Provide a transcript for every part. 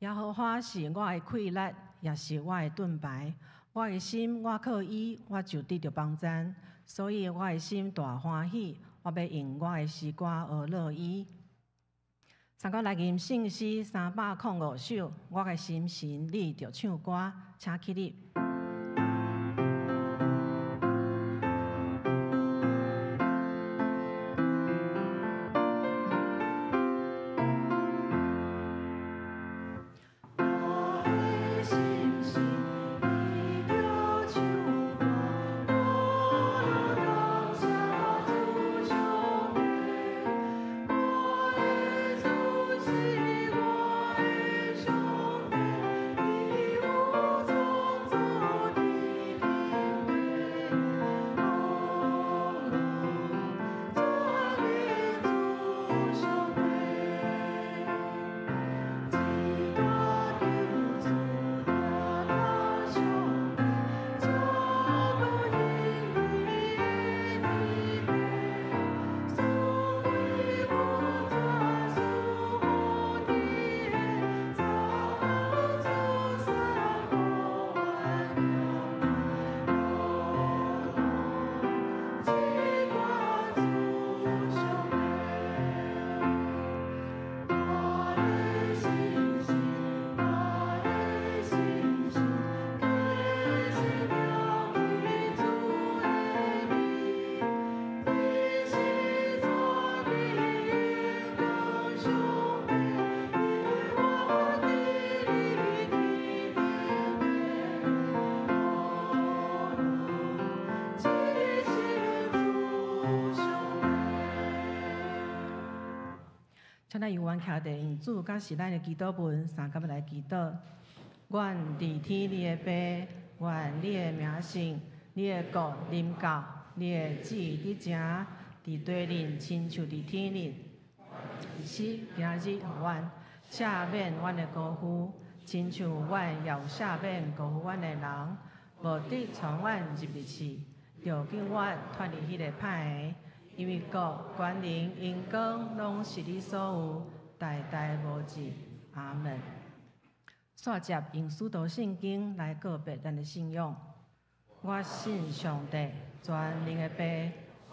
耶和華是我的氣力，也是我的盾牌。我的心，我靠伊，我就得著幫贊。所以我的心大歡喜，我欲用我的詩歌呵樂伊。三個來吟聖詩305首，我的心神你著唱歌，請起立。請咱猶原徛佇用主佮是咱的祈禱文，三甲來祈禱。願佇天你的父，願你的名聖，你的國臨到，你的旨意佇成，佇地裡親像佇天裡。是今日予阮赦免阮的過負，親像阮也有赦免過負阮的人，無得帶阮入去試，著救阮脫離彼個歹的。因為國、權能、榮光，攏是你所有，代代無止。阿門。煞接用使徒信經來告白咱的信仰。我信上帝，全能的父，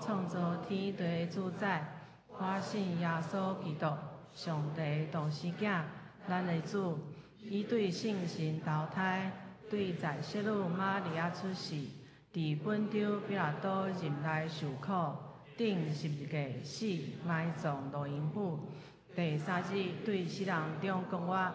創造天地的主宰。我信耶穌基督，上帝的獨生囝，咱的主。伊對聖神投胎，對在聖女瑪利亞出世，佇本丟彼拉多任內受苦。釘十字架死，埋葬落陰府。第三日對死人中復活，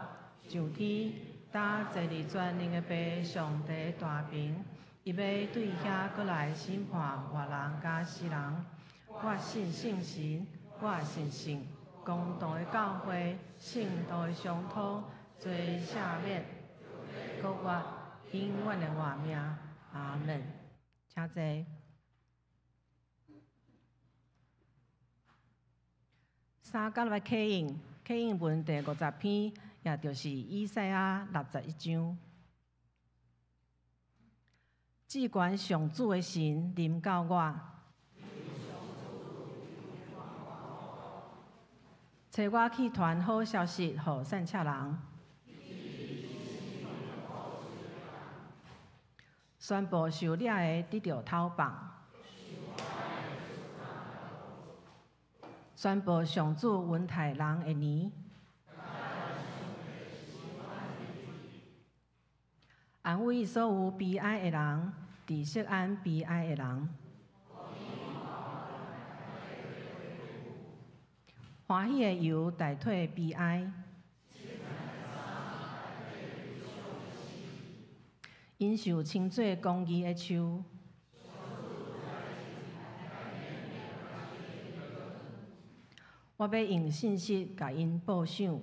上天，搭坐佇全能的父上帝大爿，伊欲對遐閣來審判活人佮死人。我信聖神，我信聖公同的教會，聖徒的相通，罪赦免，復活，永遠的活命。阿門。請坐。三甲來啟應，啟應文第50篇，也就是以賽亞61章。至懸上主的神臨到我，差我去傳好消息予散赤人，宣布受掠的得著透放。宣布上主恩待人的年，安慰所有悲哀的人，佇錫安悲哀的人，歡喜的油代替悲哀，𪜶受稱做公義的樹。我欲用信實共𪜶報賞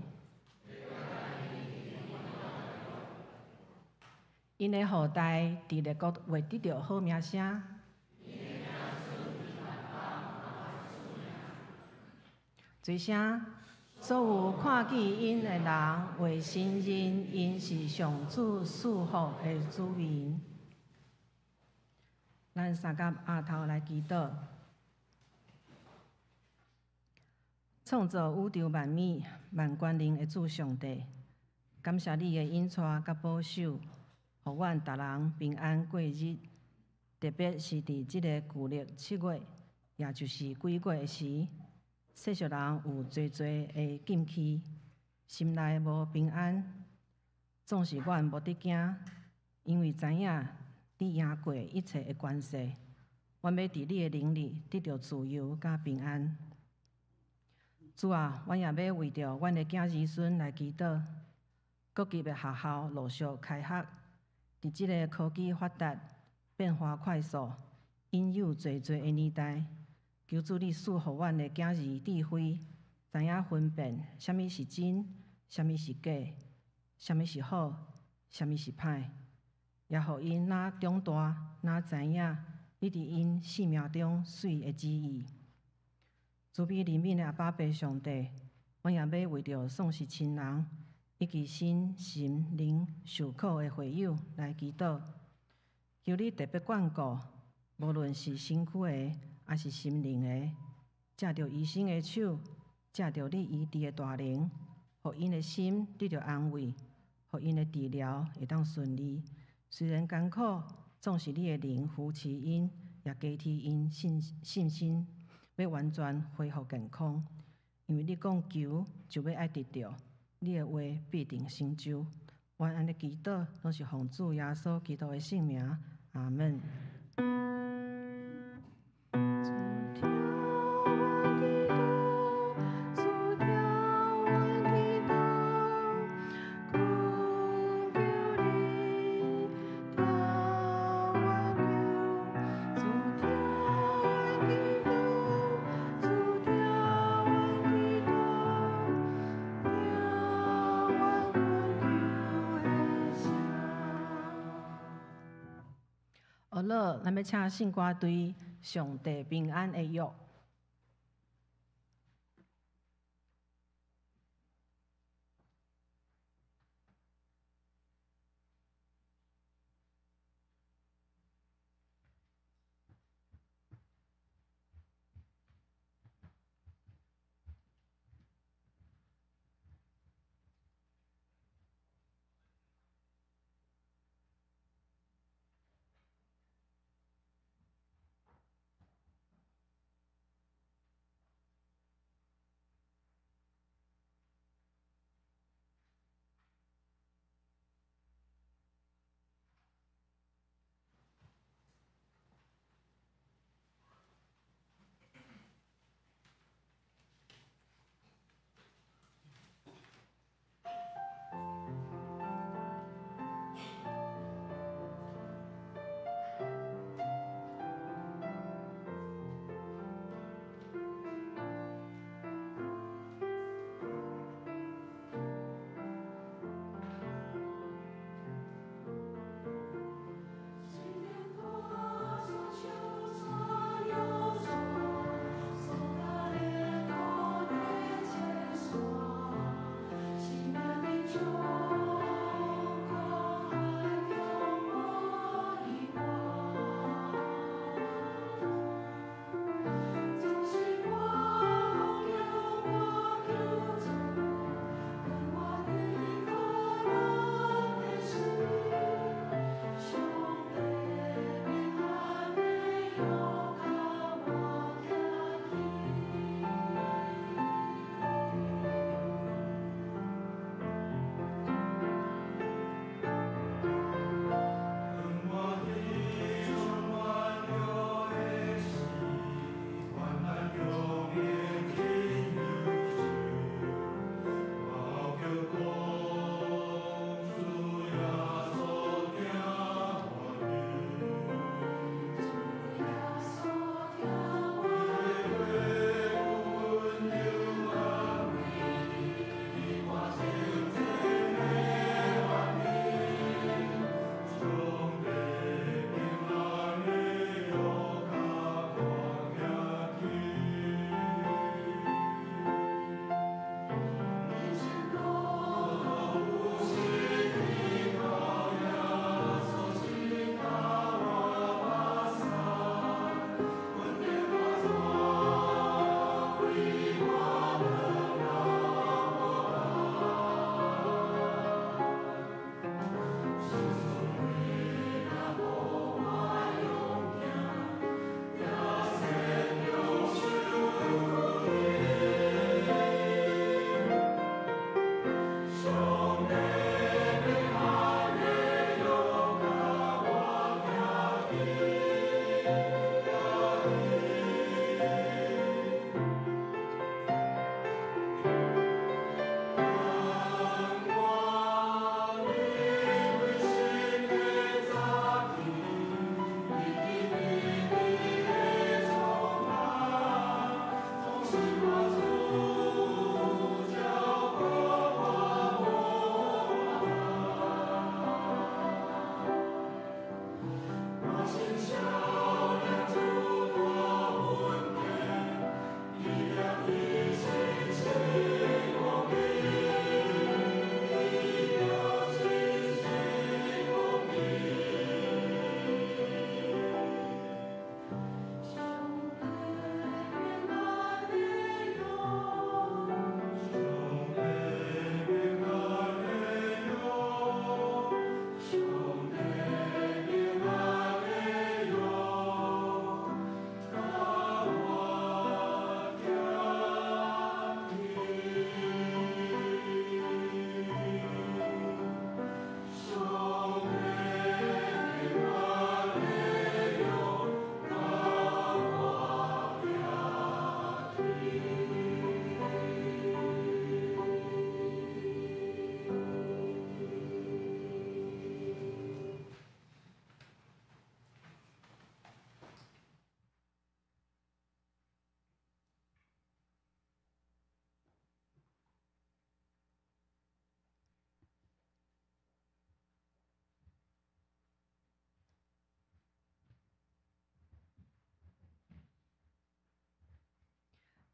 ，𪜶的後代佇列國會得著好名聲。水聲，所有看見𪜶的人會承認𪜶是上主賜福的子民。咱三甲阿頭來祈禱。創造宇宙萬物、萬權能的主上帝，感謝你的引帶佮保守，予阮逐人平安過日。特別是佇這个舊曆7月，也就是鬼月的時，世俗人有濟濟的禁忌，心內無平安。總是阮無得驚，因為知影你贏過一切的權勢。阮欲佇你的靈裡得著自由佮平安。主啊，阮也欲為著阮的囝兒孫來祈禱。各級的學校陸續開學，佇這个科技發達、變化快速、引誘濟濟的年代，求主你賜予阮的囝兒智慧，知影分辨啥物是真，啥物是假，啥物是好，啥物是歹，也予𪜶若長大，若知影你佇𪜶生命中媠的旨意。慈悲憐憫的阿爸父上帝，阮也欲為著喪失親人以及身心靈受苦的會友來祈禱，求你特別眷顧，無論是身軀的，抑是心靈的，藉著醫生的手，藉著你醫治的大能，予𪜶的心得著安慰，予𪜶的治療會當順利。雖然艱苦，總是你的靈扶持𪜶，也加添𪜶信心，欲完全恢復健康。因為你講求就欲愛得著，你的話必定成就。阮按呢祈禱，攏是奉主耶穌基督的聖名。阿門。主聽阮祈禱，主聽阮祈禱，懇求你聽阮求。主聽阮祈禱，主聽阮祈禱，聽阮懇求的聲。好了，咱欲請聖歌隊《上帝平安的約》。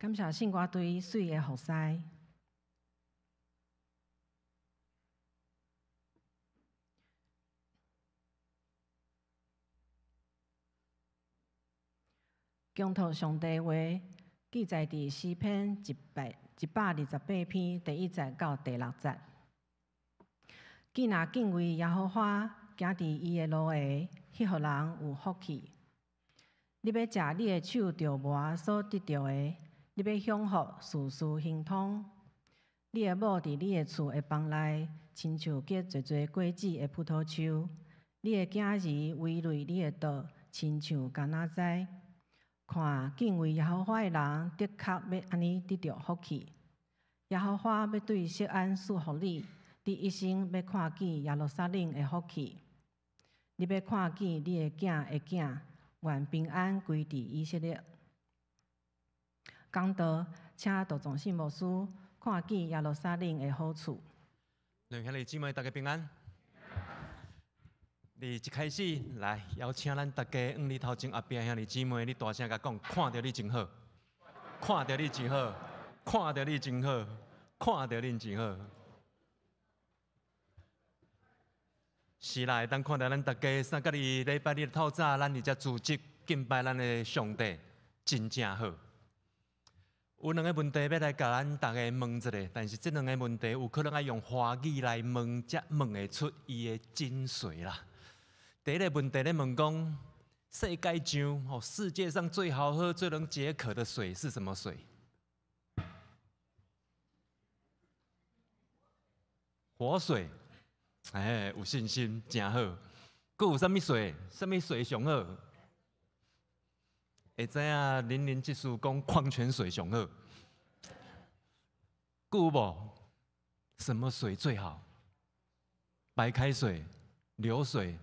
感謝聖歌隊媠的服侍。恭讀上帝話，記載佇詩篇128篇第1節到第6節。囝若敬畏耶和華，行佇伊的路的，彼號人有福氣。你欲食你的手著磨所得著的，你欲享福，事事亨通。你的某佇你的厝的房內，親像結濟濟果子的葡萄樹。你的囝兒圍內你的桌，親像橄欖栽。看，敬畏耶和華的人，的確欲按呢得著福氣。耶和華欲對錫安賜福你，你一生欲看見耶路撒冷的福氣。你欲看見你的囝的囝，願平安歸佇以色列。講道，請杜宗信牧師看見耶路撒冷的好處。兄弟姊妹，大家平安。佇一開始來邀請咱大家，向你頭前後壁兄弟姊妹，你大聲共講，看著你真好，看著你真好，看著你真好，看著恁真好。是啦，會當看著咱大家三角日禮拜日透早，咱佇遮組織敬拜咱的上帝，真正好。有兩个問題欲來共咱逐家問一下，但是這兩個問題有可能愛用華語來問，才問會出伊的精髓啦。第一个問題咧問講，世界上吼，世界上最好喝、最能解渴的水是什麼水？活水，哎，有信心，誠好。閣有啥物水？啥物水上好？會知影林林執事講礦泉水上好。閣有無？什麼水最好？白開水、流水。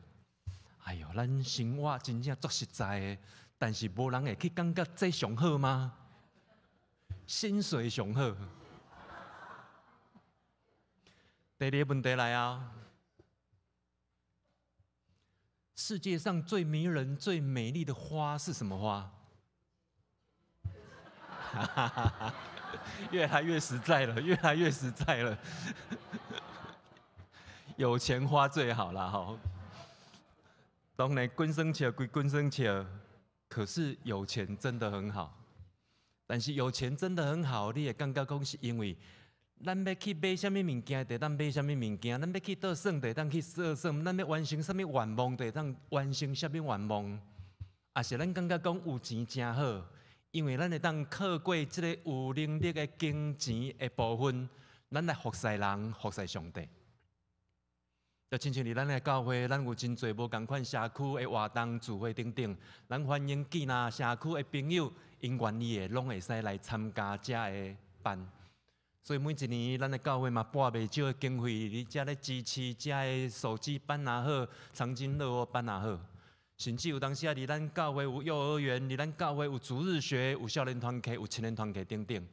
哎喲，咱生活真正足實在的，但是無人會去感覺這上好嗎？薪水上好。第二个問題來啊！世界上最迷人、最美麗的花是什麼花？越來越實在了，越來越實在了。有錢花最好啦，吼。當然，滾耍笑歸滾耍笑，可是有錢真的很好。但是有錢真的很好，你會感覺講是因為咱欲去買啥物物件，就會當買啥物物件；咱欲去佗耍，就會當去佗耍；咱欲完成啥物願望，就會當完成啥物願望。也是咱感覺講有錢誠好，因為咱會當靠過這個有能力的金錢的部分，咱來服侍人，服侍上帝。就親像佇咱的教會，咱有真濟無仝款社區的活動、聚會等等，咱歡迎囝仔社區的朋友，𪜶願意的，攏會使來參加遮的班。所以每一年，咱的教會嘛撥袂少的經費，佇遮咧支持遮的手機班也好，長頸鹿班也好，甚至有當時啊，佇咱教會有幼兒園，佇咱教會有主日學、有少年團契、有青年團契等等。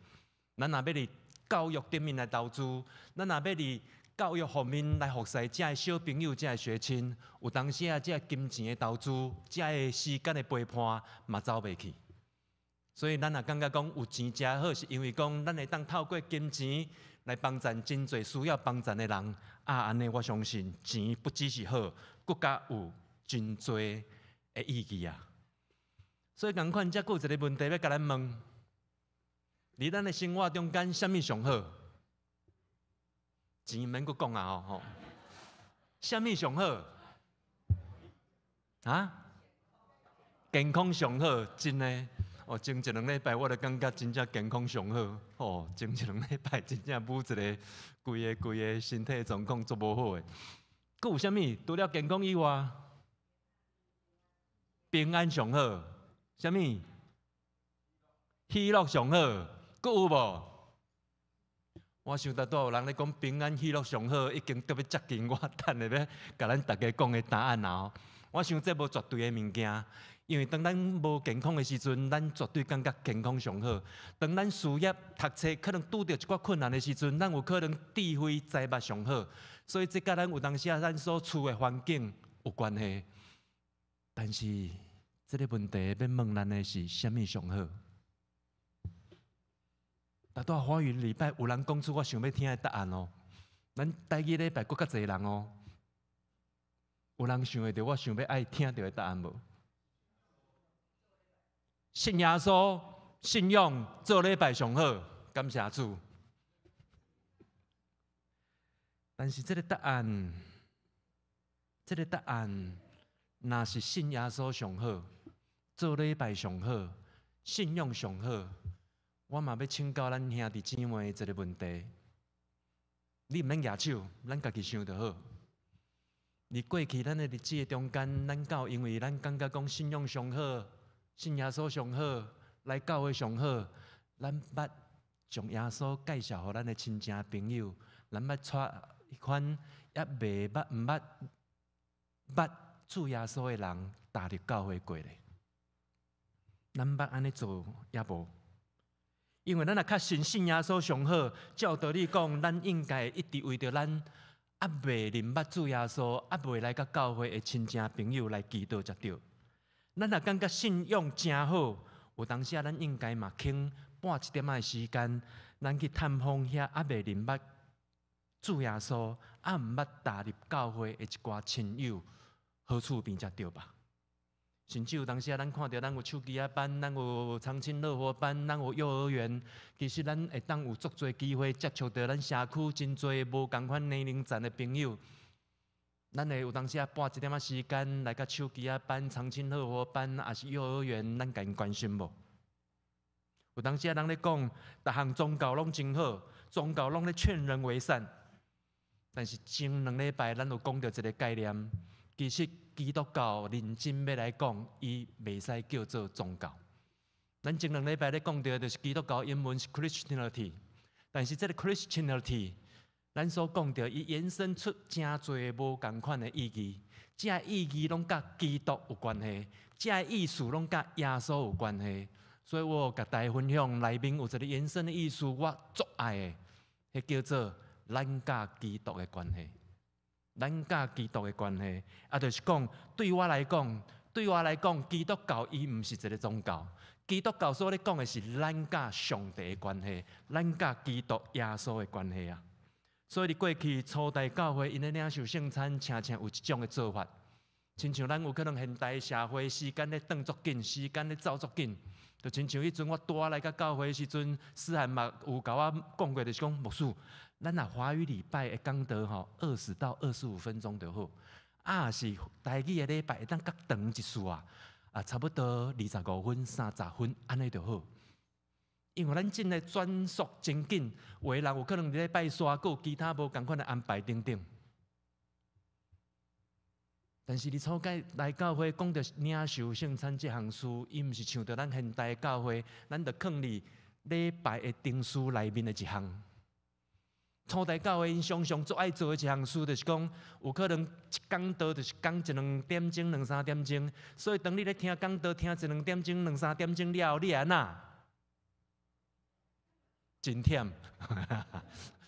咱若欲佇教育頂面來投資，咱若欲佇教育方面來服侍遮的小朋友、遮的學生，有當時啊，遮金錢的投資、遮的時間的陪伴嘛走袂去。所以咱若感覺講有錢誠好，是因為講咱會當透過金錢來幫贊真濟需要幫贊的人。啊，按呢我相信錢不只是好，閣較有真濟的意義啊。所以仝款，遮閣有一个問題欲共咱問：佇咱的生活中間，啥物上好？錢免閣講啊吼，啥物上好？啊？健康上好，真的。哦，前一兩禮拜我就感覺真正健康上好。哦，前一兩禮拜真正母一个規个規个身體狀況足無好的。閣有啥物？除了健康以外，平安上好。啥物？喜樂上好。閣有無？我想拄仔有人咧講平安喜樂上好，已經特別接近我等下欲共咱大家講的答案啊！我想這無絕對的物件，因為當咱無健康的時陣，咱絕對感覺健康上好；當咱事業、讀冊可能拄著一寡困難的時陣，咱有可能智慧財物上好。所以這佮咱有當時啊，咱所處的環境有關係。但是這个問題欲問咱的是啥物上好？但拄仔華語禮拜有人講出我想欲聽的答案哦。咱台語禮拜閣較濟人哦。有人想會著我想欲愛聽著的答案無？信耶穌，信仰做禮拜上好，感謝主。但是這个答案，這个答案，若是信耶穌上好，做禮拜上好，信仰上好，我嘛欲請教咱兄弟姊妹一个問題。你毋免舉手，咱家己想就好。佇過去咱的日子的中間，咱敢有因為咱感覺講信仰上好，信耶穌上好，來教會上好，咱捌將耶穌介紹予咱的親情朋友，咱捌帶彼款猶未捌、毋捌捌主耶穌的人踏入教會過咧。咱捌按呢做猶無？因為咱若確信信耶穌上好，照道理講，咱應該一直為著咱猶未認捌主耶穌、猶未來到教會的親情朋友來祈禱才對。咱若感覺信仰誠好，有當時啊，咱應該嘛肯撥一點仔的時間，咱去探訪遐猶未認捌主耶穌、猶毋捌踏入教會的一寡親友，好處邊才對吧？甚至有當時啊，咱看著咱有手機仔班，咱有長青樂活班，咱有幼兒園，其實咱會當有足濟機會接觸著咱社區真濟無仝款年齡層的朋友。咱會有當時啊，撥一點仔時間來佮手機仔班、長青樂活班，抑是幼兒園，咱共𪜶關心無？有當時啊，人咧講，逐項宗教攏真好，宗教攏咧勸人為善。但是前兩禮拜咱有講著一个概念，其實基督教認真欲來講，伊袂使叫做宗教。咱前兩禮拜咧講著就是基督教英文是 Christianity，但是這个 Christianity，咱所講著伊延伸出誠濟無仝款的意義，這个意義攏佮基督有關係，這个意思攏佮耶穌有關係。所以我共大家分享內面有一个延伸的意思，我足愛的，彼叫做咱佮基督的關係。咱佮基督的關係，啊，就是講對我來講，對我來講，基督教伊毋是一个宗教。基督教所咧講的是咱佮上帝的關係，咱佮基督耶穌的關係啊。所以佇過去初代教會，𪜶咧領受聖餐，常常有這種的做法。親像咱有可能現代社會時間咧轉足緊，時間咧走足緊，就親像彼陣我拄仔來到教會的時陣，思涵嘛有共我講過，就是講牧師，咱若華語禮拜的講道吼，20到25分鐘就好，啊是台語的禮拜會當較長一絲啊，啊差不多25分、30分按呢就好。因為咱真的轉速真緊，有的人有可能佇咧拜山，閣有其他無仝款的安排等等。但是佇初階來教會講著領受聖餐這項事，伊毋是像著咱現代教會，咱著囥佇禮拜的程序內面的一項。初代教會𪜶常常足愛做的一項事，就是講有可能一講道就是講一兩點鐘、兩三點鐘，所以當你咧聽講道聽一兩點鐘、兩三點鐘了後，你會按怎？真忝，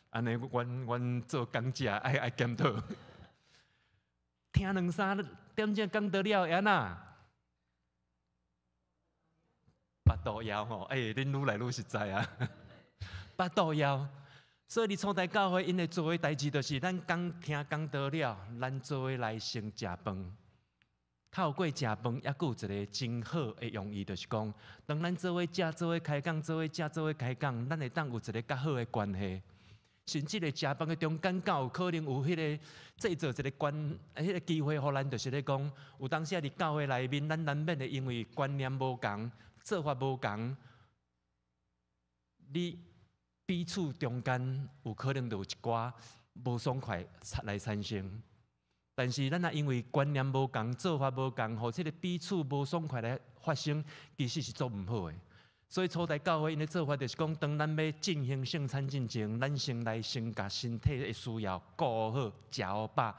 按呢，阮阮做講者愛愛檢討。聽兩三點鐘講道了，會按怎？腹肚枵吼，欸，恁愈來愈實在啊！腹肚枵，所以佇初代教會，𪜶會做的代誌就是，咱講聽講道了，咱做伙來先食飯。透過食飯，猶閣有一个真好的用意，就是講，當咱做伙食、做伙開講、做伙食、做伙開講，咱會當有一个較好的關係。甚至咧食飯的中間，敢有可能有彼个製造一个關，彼个機會，予咱就是咧講，有當時啊佇教會內面，咱難免會因為觀念無仝、做法無仝，你彼此中間有可能就有一寡無爽快來產生。但是咱若因為觀念無仝、做法無仝，予這个彼此無爽快來發生，其實是足毋好的。所以初代教會𪜶的做法就是講，當咱欲進行聖餐進前，咱先來先共身體的需要顧好、食予飽。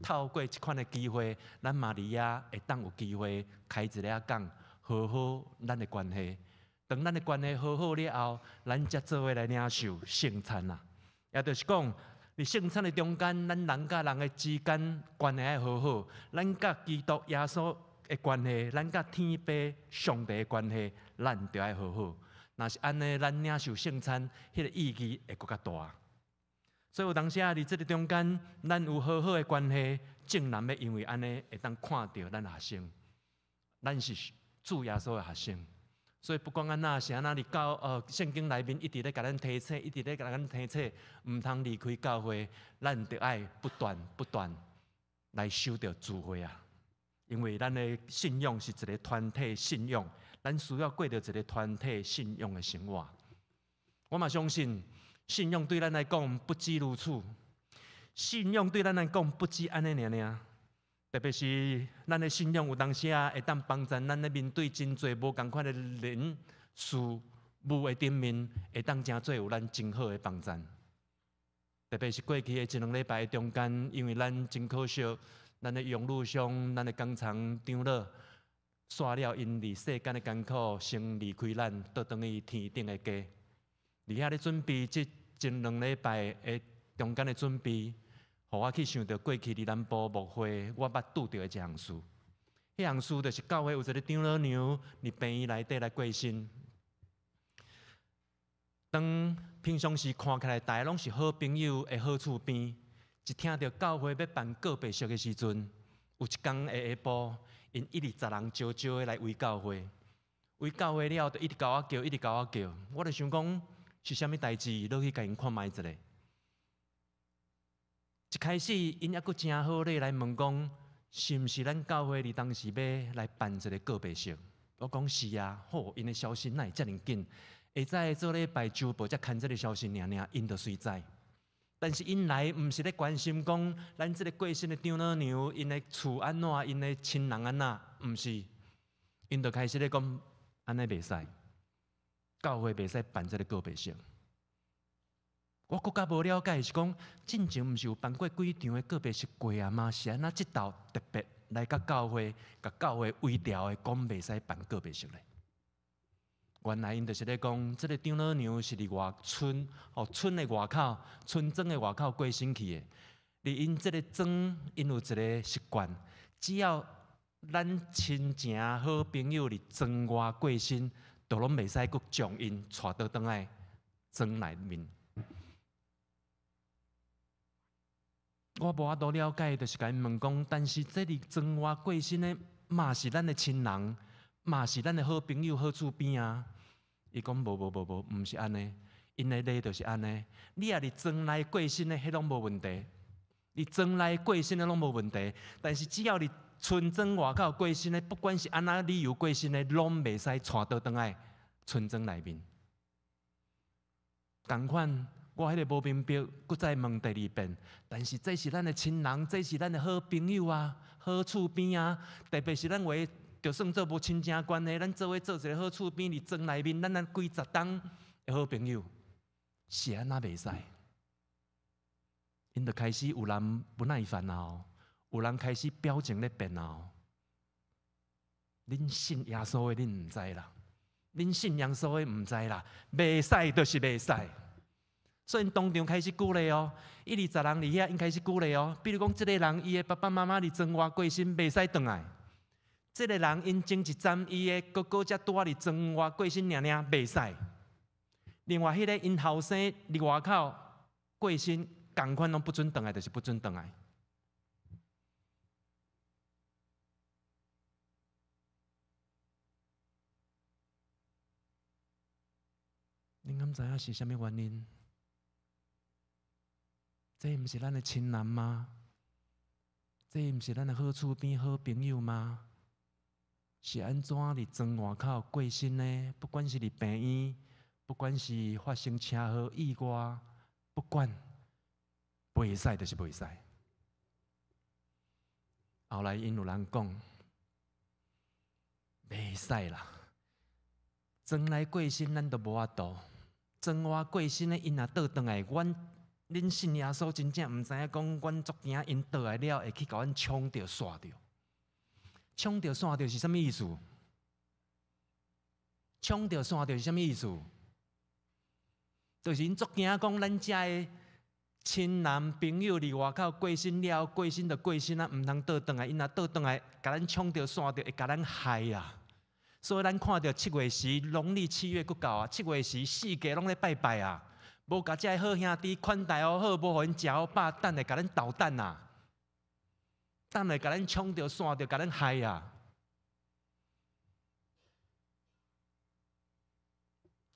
透過這款的機會，咱嘛佇遐會當有機會開一个講，和好咱的關係。當咱的關係和好了後，咱才做伙來領受聖餐啊。也就是講，佇聖餐的中間，咱人佮人的之間關係愛和好，咱佮基督耶穌的關係，咱佮天父上帝的關係，咱著愛和好。若是按呢，咱領受聖餐，彼個意義會閣較大。所以有當時啊，佇這个中間，咱有好好的關係，眾人欲因為按呢會當看著咱學生，咱是主耶穌的學生。所以不管按怎是按怎佇教聖經內面一直咧共咱提醒，一直咧共咱提醒，毋通離開教會，咱著愛不斷不斷來守著聚會啊！因為咱的信仰是一个團體信仰，咱需要過著一个團體信仰的生活。我嘛相信，信仰對咱來講不止如此，信仰對咱來講不止按呢爾爾。特別是咱的信仰有當時啊，會當幫助咱咧面對真濟無仝款的人事物的頂面，會當誠濟有咱真好的幫助。特別是過去的一兩禮拜中間，因為咱真可惜，咱的楊女商、咱的工廠長老，煞了𪜶佇世間的艱苦，先離開咱，倒轉去天頂的家。佇遐咧準備這前兩禮拜的中間的準備。予我去想著過去佇南部牧會，我捌拄著的一項事。彼項事就是教會有一个長老娘佇病院內底來過身。當平常時看起來大家攏是好朋友的好厝邊，一聽著教會欲辦告別式的時陣，有一工的下晡，𪜶一二十人招招的來圍教會，圍教會了，就一直共我叫，一直共我叫。我就想講是啥物代誌，落去共𪜶看覓一下。一開始，𪜶猶閣誠好禮來問講，是毋是咱教會佇當時欲來辦一个告別式？我講是啊，好，𪜶的消息哪會遮爾緊？會知做禮拜週報才牽這个消息爾爾，𪜶就隨知。但是𪜶來毋是咧關心講，咱這个過身的長老娘，𪜶的厝按怎，𪜶的親人按怎，毋是，𪜶就開始咧講，按呢袂使，教會袂使辦這个告別式。我閣較無了解是講，進前毋是有辦過幾場的告別式過啊嗎？是按怎這道特別來佮教會，共教會微調的講袂使辦告別式咧？原來𪜶就是咧講，這个長老娘是佇外村哦，村的外口，村莊的外口過身去的。佇𪜶這个莊，𪜶有一个習慣，只要咱親情好朋友佇莊外過身，就攏袂使閣將𪜶帶倒轉來莊內面。我無法度了解，就是共𪜶問講，但是這佇莊外過身的，嘛是咱的親人，嘛是咱的好朋友、好厝邊啊。伊講無無無無，毋是按呢，𪜶的禮就是按呢。你若佇莊內過身的，彼攏無問題；佇莊內過身的攏無問題。但是只要佇村莊外口過身的，不管是按怎理由過身的，攏袂使帶倒轉來村莊內面。仝款。我彼个無明白，閣再問第二遍。但是這是咱的親人，這是咱的好朋友啊，好厝邊啊。特別是咱話，就算做無親情關係，咱做伙做一个好厝邊，佇莊內面，咱幾十冬的好朋友，是按怎袂使？𪜶就開始有人不耐煩啊，有人開始表情咧變啊。恁信耶穌的，恁毋知啦；恁信耶穌的，毋知啦。袂使就是袂使。所以𪜶當場開始鼓勵哦，一二十人佇遐，𪜶開始鼓勵哦。比如講，這个人伊的爸爸媽媽佇莊外過身，袂使轉來。這个人𪜶前一站伊的哥哥才拄仔佇莊外過身，爾爾袂使。另外，彼个𪜶後生佇外口過身，仝款攏不准轉來，就是不准轉來。恁敢知影是啥物原因？這毋是咱的親人嗎？這毋是咱的好厝邊好朋友嗎？是按怎佇莊外口過身呢？不管是佇病院，不管是發生車禍意外，不管，袂使就是袂使。後來𪜶有人講，袂使啦，莊內過身咱都無法度，莊外過身的𪜶若倒轉來，阮。恁信耶穌真正毋知影講，阮足驚𪜶倒來了會去共阮搶著煞著。搶著煞著是啥物意思？搶著煞著是啥物意思？就是𪜶足驚講，咱遮的親人朋友佇外口過身了，過身就過身啊，毋通倒轉來。𪜶若倒轉來，共咱搶著煞著，會共咱害啊！所以咱看著七月時，農曆七月閣到啊，七月時四界攏咧拜拜啊，無共這个好兄弟款待好好，無予𪜶食好飽，等下共咱搗蛋啊，等下共咱衝著散著，共咱害啊！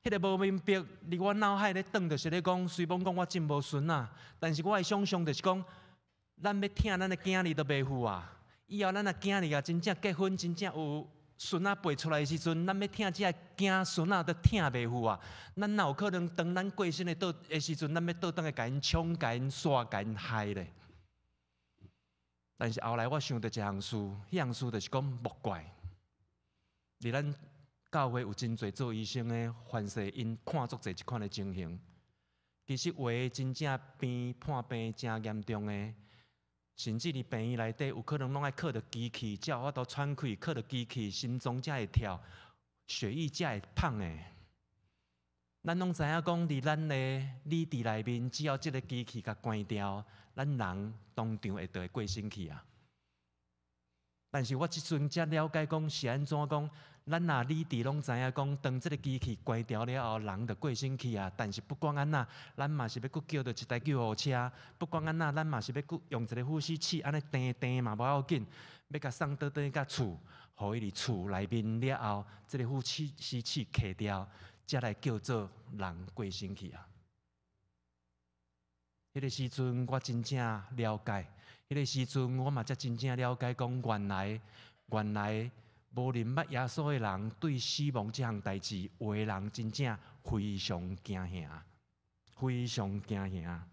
彼个無明白，佇我腦海咧轉，就是咧講，雖罔講我真無孫仔，但是我的想像就是講，咱欲疼咱的囝兒都袂赴啊！以後咱的囝兒啊，真正結婚，真正有孫仔輩出來的時陣，咱欲疼這个囝孫仔都疼袂赴啊！咱哪有可能當咱過身的倒的時陣，咱欲倒轉來共𪜶衝、共𪜶煞、共𪜶害咧？但是後來我想著一項事，彼項事就是講莫怪，佇咱教會有真濟做醫生的，凡勢𪜶看足濟這款的情形。其實有的真正病破病誠嚴重的，甚至佇病院內底有可能攏愛靠著機器，才有法度喘氣，靠著機器心臟才會跳，血液才會膨的。咱攏知影講，佇咱的理智內面，只要這个機器共關掉，咱人當場會就會過身去啊。但是我這陣才了解講是按怎講，咱若理智攏知影講，當這个機器關掉了後，人就過身去啊。但是不管按怎，咱嘛是欲閣叫著一台救護車。不管按怎，咱嘛是欲閣用一个呼吸器，按呢定定嘛無要緊，欲共送倒轉去到厝，予伊佇厝內面了後，這个呼吸器開掉，才來叫做人過身去啊。彼个時陣我真正了解，彼个時陣我嘛才真正了解講，原來原來無認捌耶穌的人對死亡這項代誌，有的人真正非常驚嚇，非常驚嚇。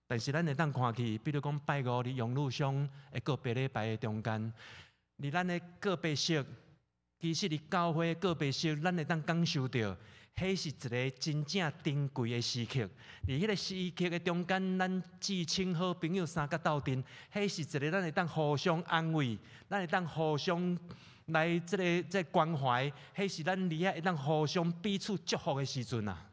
但是咱會當看去，比如講拜五佇楊汝松的告白禮拜的中間，佇咱的告白式，其實佇教會的告白式，咱會當感受著。彼是一个真正珍貴的時刻，佇彼个時刻的中間，咱至親好朋友三角鬥陣，彼是一个咱會當互相安慰，咱會當互相來這个這個關懷，彼是咱佇遐會當互相彼此祝福的時陣啊！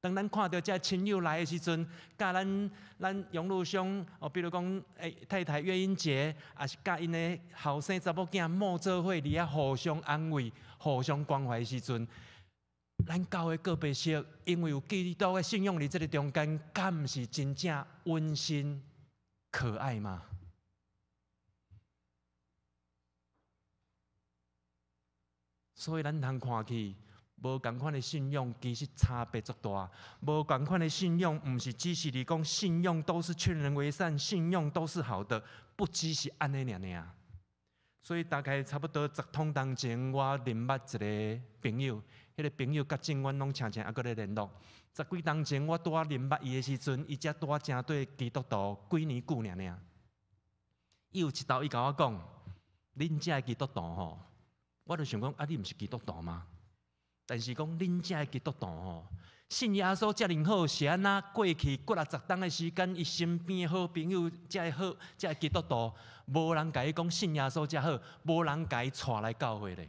當咱看著這親友來的時陣，佮咱咱楊汝松哦，比如講太太月英姐，也是佮𪜶的後生查某囝莫做伙佇遐互相安慰、互相關懷的時陣。咱教會告白式，因為有基督的信仰佇這个中間，敢毋是真正溫馨可愛嗎？所以咱通看去，無仝款的信仰其實差別足大。無仝款的信仰，毋是只是佇講信仰都是勸人為善，信仰都是好的，不只是按呢爾爾。所以大概差不多十通當前，我認捌一個朋友。彼个朋友佮今阮攏常常猶閣咧聯絡。十幾冬前，我拄仔認捌伊的時陣，伊才拄仔成做基督徒幾年久爾爾。伊有一道伊共我講：恁遮的基督徒吼，我就想講啊，你毋是基督徒嗎？但是講恁遮的基督徒吼，信耶穌遮爾好，是按怎過去幾若十冬的時間，伊身邊的好朋友遮的好，遮的基督徒，無人共伊講信耶穌遮好，無人共伊帶來教會咧。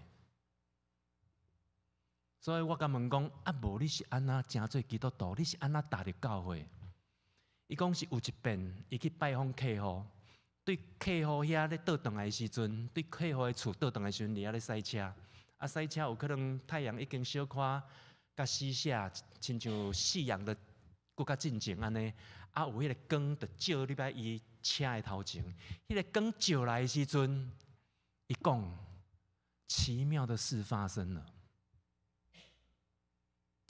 所以我共問講，啊，無你是按怎成做基督徒？你是按怎踏入教會？伊講是有一遍，伊去拜訪客戶，對客戶遐咧倒轉來的時陣，對客戶的厝倒轉來的時陣，佇遐咧駛車，啊，駛車有可能太陽已經小可共西下，親像夕陽的閣較進前按呢，啊，有彼个光就照入來伊車的頭前，彼个光照來的時陣，伊講奇妙的事發生了。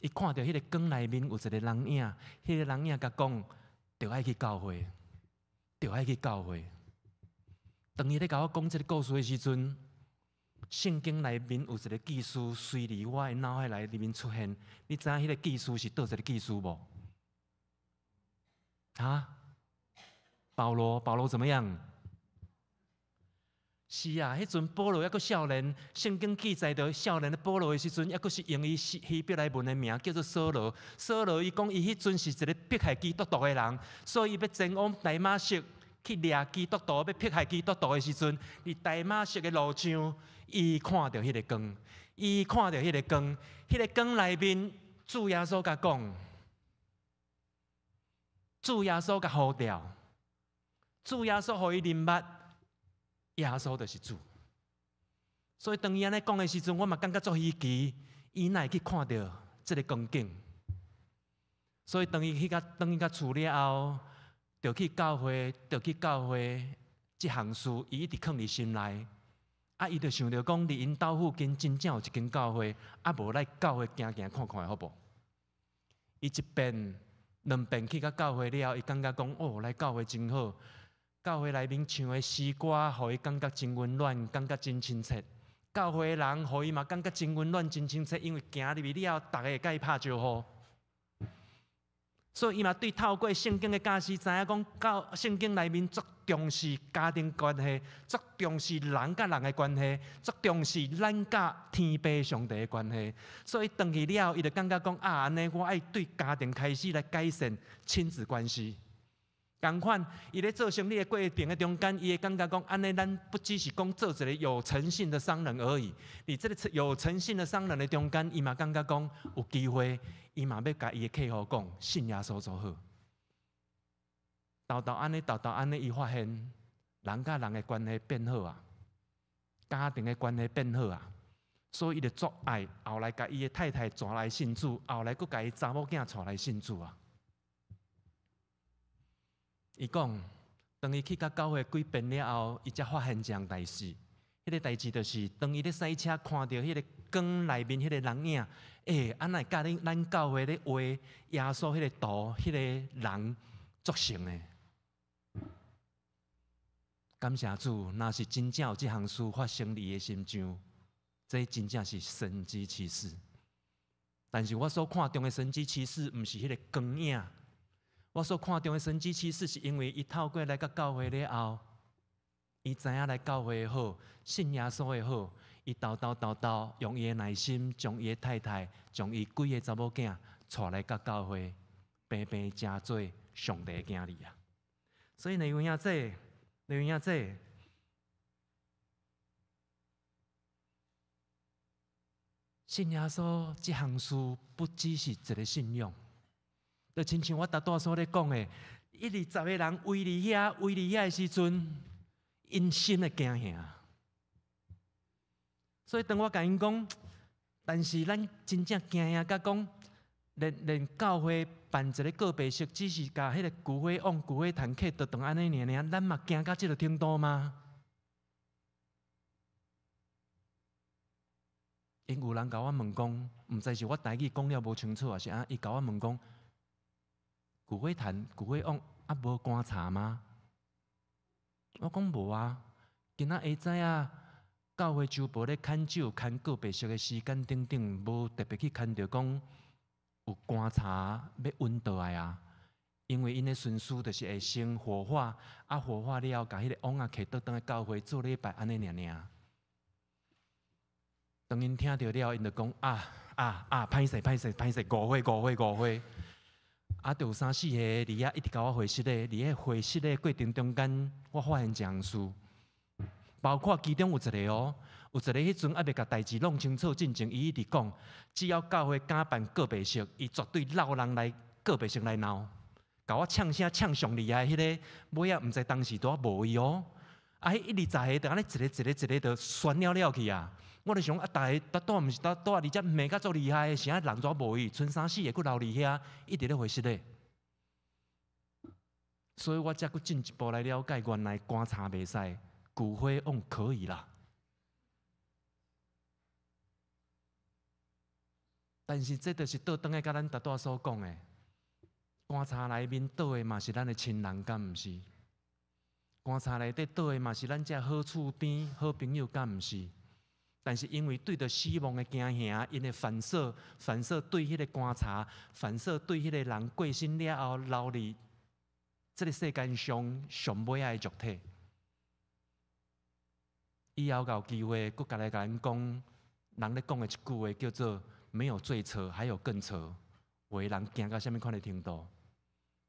伊看著彼个光內面有一個人影，彼个人影共講，著愛去教會，著愛去教會。當伊咧共我講這个故事的時陣，聖經內面有一个記事，隨佇我的腦海內面出現。你知影彼个記事是佗一个記事無？啊？保羅，保羅怎麼樣？是啊，彼陣保羅猶閣少年，聖經記載著少年的保羅的時陣，猶閣是用伊希伯來文的名叫做掃羅。掃羅伊講伊彼陣是一个迫害基督徒的人，所以伊欲前往大馬色去掠基督徒，欲迫害基督徒的時陣，佇大馬色的路上，伊看著彼个光，伊看著彼个光，彼个光內面，主耶穌共講，主耶穌共呼召，主耶穌予伊認捌。耶穌就是主，所以當伊按呢講的時陣，我嘛感覺足稀奇，伊哪會去看著這个光景？所以當伊去到轉去到厝了後，著去教會，著去教會，這項事伊一直囥佇心內。啊，伊就想著講，佇𪜶兜附近真正有一間教會，啊，無來教會行行看看好無？伊一遍、兩遍去到教會了後，伊感覺講，哦，來教會真好。教會內面唱的詩歌，予伊感覺真溫暖，感覺真親切。教會的人，予伊嘛感覺真溫暖、真親切，因為行入去了後，逐个會佮伊拍招呼。所以伊嘛對透過聖經的教示，知影講教聖經內面足重視家庭關係，足重視人佮人的關係，足重視咱佮天父上帝的關係。所以轉去了後，伊就感覺講啊，按呢我愛對家庭開始來改善親子關係。仝款，伊咧做生理的過程的中間，伊會感覺講，按呢咱不只是講做一个有誠信的商人而已。佇這个有誠信的商人的中間，伊嘛感覺講有機會，伊嘛欲共伊的客戶講信耶穌就好。沓沓按呢，沓沓按呢，伊發現人佮人的關係變好啊，家庭的關係變好啊，所以伊就足愛後來共伊的太太帶來信主，後來閣共伊查某囝帶來信主啊。伊講，當伊去到教會幾遍了後，伊才發現一項代誌。彼个代誌就是，當伊咧駛車看著彼个光內面彼个人影，欸，按呢佮恁咱教會咧畫耶穌彼个圖，彼个人足像的。感謝主，若是真正有這項事發生佇伊的心上，這真正是神蹟奇事。但是我所看重的神蹟奇事，毋是彼个光影。我所看重的神蹟奇事，是因為伊透過來到教會了後，伊知影來教會的好，信耶穌的好，伊沓沓沓沓用伊的耐心，將伊的太太，將伊幾个查某囝帶來到教會，平平成做上帝的囝兒啊！所以你有影這，你有影這，信耶穌這項事，不只是一个信仰。就親像我拄仔所咧講的，一二十个人圍佇遐，圍佇遐的時陣，𪜶心會驚嚇。所以當我共𪜶講，但是咱真正驚嚇甲講，連教會辦一个告白式，只是共彼个求火往、求火壇客倒轉按呢爾爾，咱嘛驚到這个程度嗎？𪜶有人共我問講，毋知是我台語講了無清楚，抑是按怎，伊共我問講。舊火壇、舊火往啊，無棺柴嗎？我講無啊。今仔下早啊，教會周報咧牽酒、牽告白式的時間等等，無特別去牽著講有棺柴欲運倒來啊。因為𪜶的順序就是會先火化，啊火化了後，共彼个甕仔摕倒轉來教會做禮拜，按呢爾爾。當𪜶聽著了，𪜶就講啊啊啊，歹勢歹勢歹勢，誤會誤會誤會。啊，就有三四个佇遐一直共我回釋的，佇彼回釋的過程中間，我發現一項事，包括其中有一个哦，有一个彼陣猶未共代誌弄清楚進前，伊一直講，只要教會敢辦告白式，伊絕對摎人來告白式來鬧，共我嗆聲嗆上厲害，彼个尾仔毋知當時拄仔無伊哦，啊，彼一二十个就按呢一个一个一个就旋了了去啊！我就想啊，逐个拄拄毋是拄拄仔佇遮罵甲足厲害的，是按人怎無伊？賰三四个閣留佇遐，一直咧回釋咧。所以我才閣進一步來了解，原來棺柴袂使，舊火甕可以啦。但是這就是倒轉來佮咱拄仔所講的，棺柴內面倒的嘛是咱的親人，敢毋是？棺柴內底倒的嘛是咱這好厝邊好朋友，敢毋是？但是因為對著死亡的驚嚇，𪜶會反射，反射對彼个棺柴，反射對彼个人過身了後留佇這个世間上上尾仔的肉體。以後有機會，閣共來共恁講，人咧講的一句話叫做“沒有最扯，還有更扯”，有的人驚到啥物款的程度？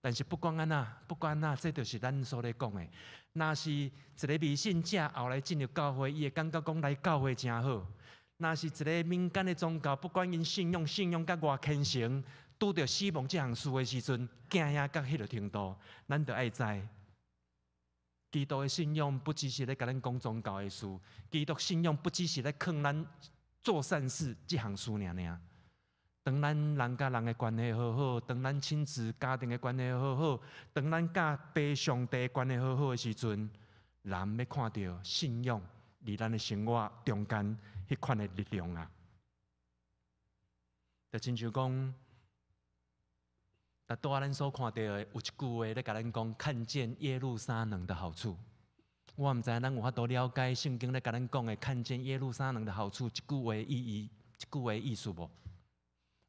但是不管按怎，不管按怎，這就是咱所咧講的。若是一个未信者後來進入教會，伊會感覺講來教會誠好；若是一个民間的宗教，不管𪜶信仰信仰甲偌虔誠，拄著死亡這項事的時陣，驚嚇到彼个程度，咱著愛知，基督的信仰不只是咧共咱講宗教的事，基督信仰不只是咧勸咱做善事這項事爾爾。當咱人佮人的關係好好，當咱親子家庭的關係好好，當咱佮父上帝的關係好好的時陣，人欲看著信仰佇咱的生活中間彼款的力量啊！就親像講，但拄仔咱所看著的有一句話咧，共咱講，看見耶路撒冷的好處。我毋知影咱有法度了解聖經咧共咱講的看見耶路撒冷的好處這句話意義，這句話意思無？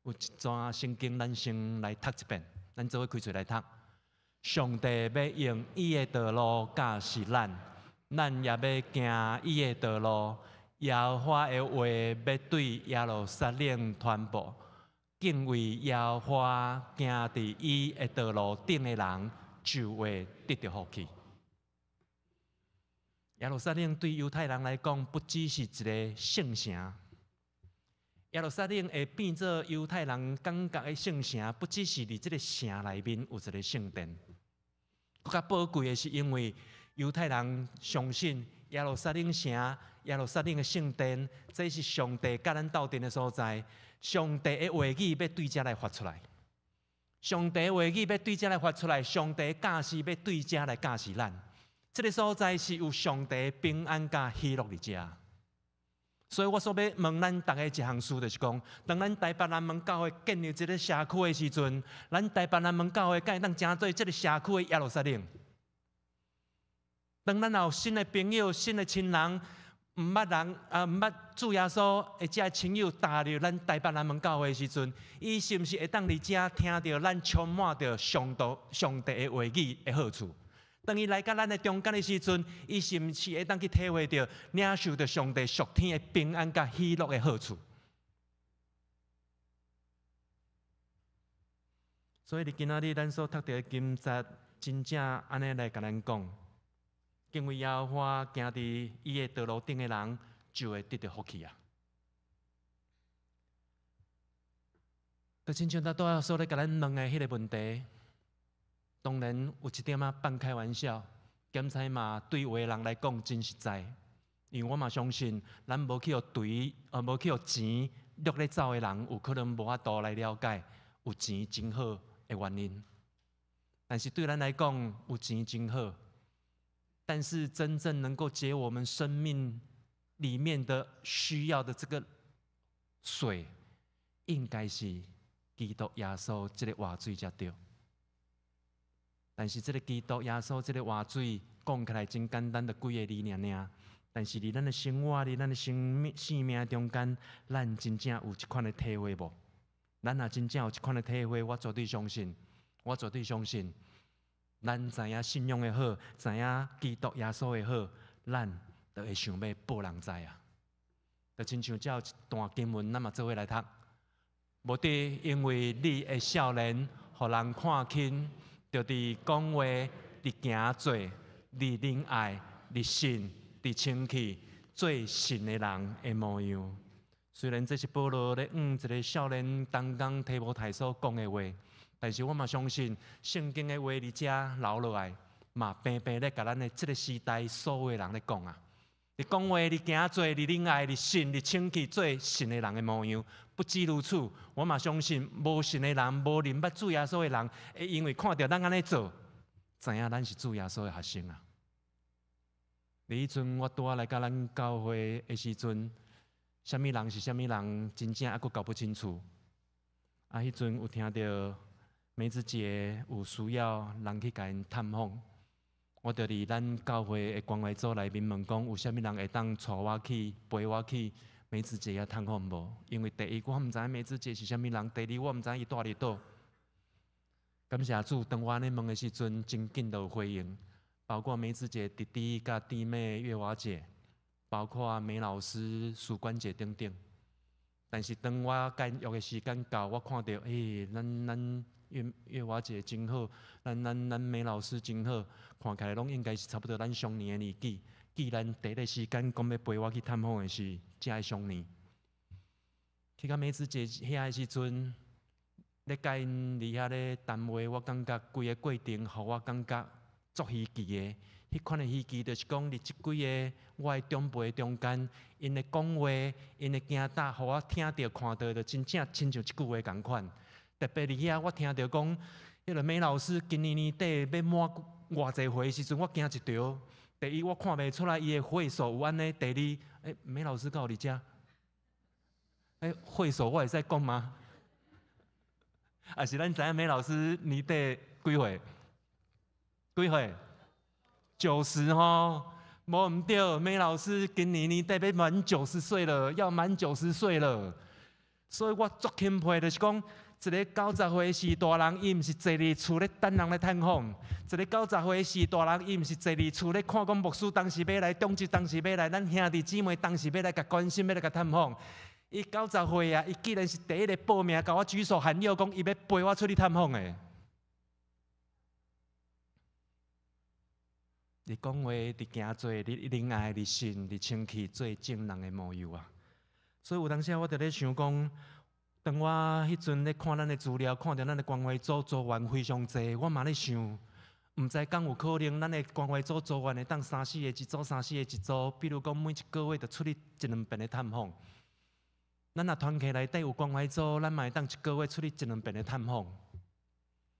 有一段聖經，咱先來讀一遍，咱做伙開喙來讀。上帝欲用伊的道路教示咱，咱也欲行伊的道路。耶和華的話欲對耶路撒冷傳布，敬畏耶和華、行佇伊的道路頂的人，就會得著福氣。耶路撒冷對猶太人來講，不只是一个聖城。耶路撒冷會變做猶太人感覺的聖城，不只是佇這个城內面有一个聖殿。閣較寶貴的是，因為猶太人相信耶路撒冷城、耶路撒冷的聖殿，這是上帝佮咱鬥陣的所在。上帝的話語欲對遮來發出來，上帝的話語欲對遮來發出來，上帝教示欲對遮來教示咱。這个所在是有上帝平安佮喜樂佇遮。所以我所欲問咱逐家一項事，就是講，當咱台北南門教會建立這个社區的時陣，咱台北南門教會敢會當成做這个社區的耶路撒冷？當咱有新的朋友、新的親人，毋捌人啊，毋捌主耶穌的這親友踏入咱台北南門教會的時陣，伊是毋是會當佇遮聽著咱充滿著上帝、上帝的話語的好處？當伊來到咱的中間的時陣，伊是毋是會當去體會著、領受著上帝屬天的平安佮喜樂的好處？所以，佇今仔日咱所讀著的經節，真正按呢來共咱講，敬畏耶和華、行佇伊的道路頂的人，就會得著福氣啊！就親像拄仔所咧共咱問的彼个問題。當然有一點仔半開玩笑，兼且嘛對有的人來講真實在，因為我嘛相信，咱無去予槌，無去予錢掠咧走的人，有可能無法度來了解有錢真好的原因。但是對咱來講，有錢真好，但是真正能夠解我們生命裡面的需要的這個水，應該是基督耶穌這個活水才對。但是這个基督耶穌這个活水講起來真簡單，就幾个字爾爾。但是佇咱的生活，佇咱的生命生命中間，咱真正有這款的體會無？咱若真正有這款的體會，我絕對相信，我絕對相信，咱知影信仰的好，知影基督耶穌的好，咱就會想欲報人知啊。就親像這有一段經文，咱嘛做伙來讀。無得因為你的少年，予人看輕。就佇講話、佇行做、佇仁愛、佇信、佇清氣，做神的人的模樣。雖然這是保羅咧向一个少年同工提摩太所講的話，但是我嘛相信聖經的話佇遮留落來，嘛平平咧共咱的這个時代所有的人咧講啊。佇講話、佇行做、佇仁愛、佇信、佇清氣，做神的人的模樣。不止如此，我嘛相信，無信的人、無認捌主耶穌的人，會因為看著咱按呢做，知影咱是主耶穌的學生啊。佇彼陣我拄仔來到咱教會的時陣，啥物人是啥物人，真正猶閣搞不清楚。啊，彼陣有聽著梅子姐有需要人去共𪜶探訪。我就佇咱教會的關懷組內面問講，有啥物人會當帶我去、陪我去梅子姐遐探訪無？因為第一，我毋知影梅子姐是啥物人；第二，我毋知影伊住佇佗。感謝主，當我按呢問的時陣，真緊就有回應，包括梅子姐弟弟佮弟妹月華姐，包括梅老師、淑關姐等等。但是當我共𪜶約的時間到，我看著，欸，咱咱。月月華姐真好，咱咱咱梅老師真好，看起來攏應該是差不多咱相年的年紀。既然第一个時間講欲陪我去探訪的是遮个相年，去到梅子姐遐的時陣，咧佮𪜶佇遐咧談話，我感覺規个過程，予我感覺足稀奇的。彼款的稀奇，就是講，佇這幾個我的長輩中間，𪜶的講話、𪜶的行踏，予我聽著看著，就真正親像這句話仝款。特別佇遐，我聽著講，彼個梅老師今年年底欲滿偌濟歲的時陣，我驚一趒。第一，我看袂出來伊的歲數有按呢；第二，梅老師敢有佇遮？歲數我會使講嗎？抑是咱知影梅老師年底幾歲？幾歲？90吼，無毋對，梅老師今年年底欲滿九十歲了，要滿九十歲了。所以我足欽佩，就是講，一个90歲序大人，伊毋是坐佇厝咧等人來探訪；一个90歲序大人，伊毋是坐佇厝咧看講牧師當時欲來，長執當時欲來，咱兄弟姊妹當時欲來共關心，欲來共探訪。伊九十歲啊，伊竟然是第一个報名，共我舉手喊吆，講伊欲陪我出去探訪的。佇講話，佇行做，佇仁愛，佇信，佇清氣，做眾人的模樣啊！所以有當時我就咧想講，當我彼陣咧看咱的資料，看著咱的關懷組組員非常濟，我嘛咧想，毋知敢有可能，咱的關懷組組員會當三四个一組，三四個一組，比如講每一個月就出去一兩遍的探訪。咱若團契內底有關懷組，咱嘛會當一個月出去一兩遍的探訪。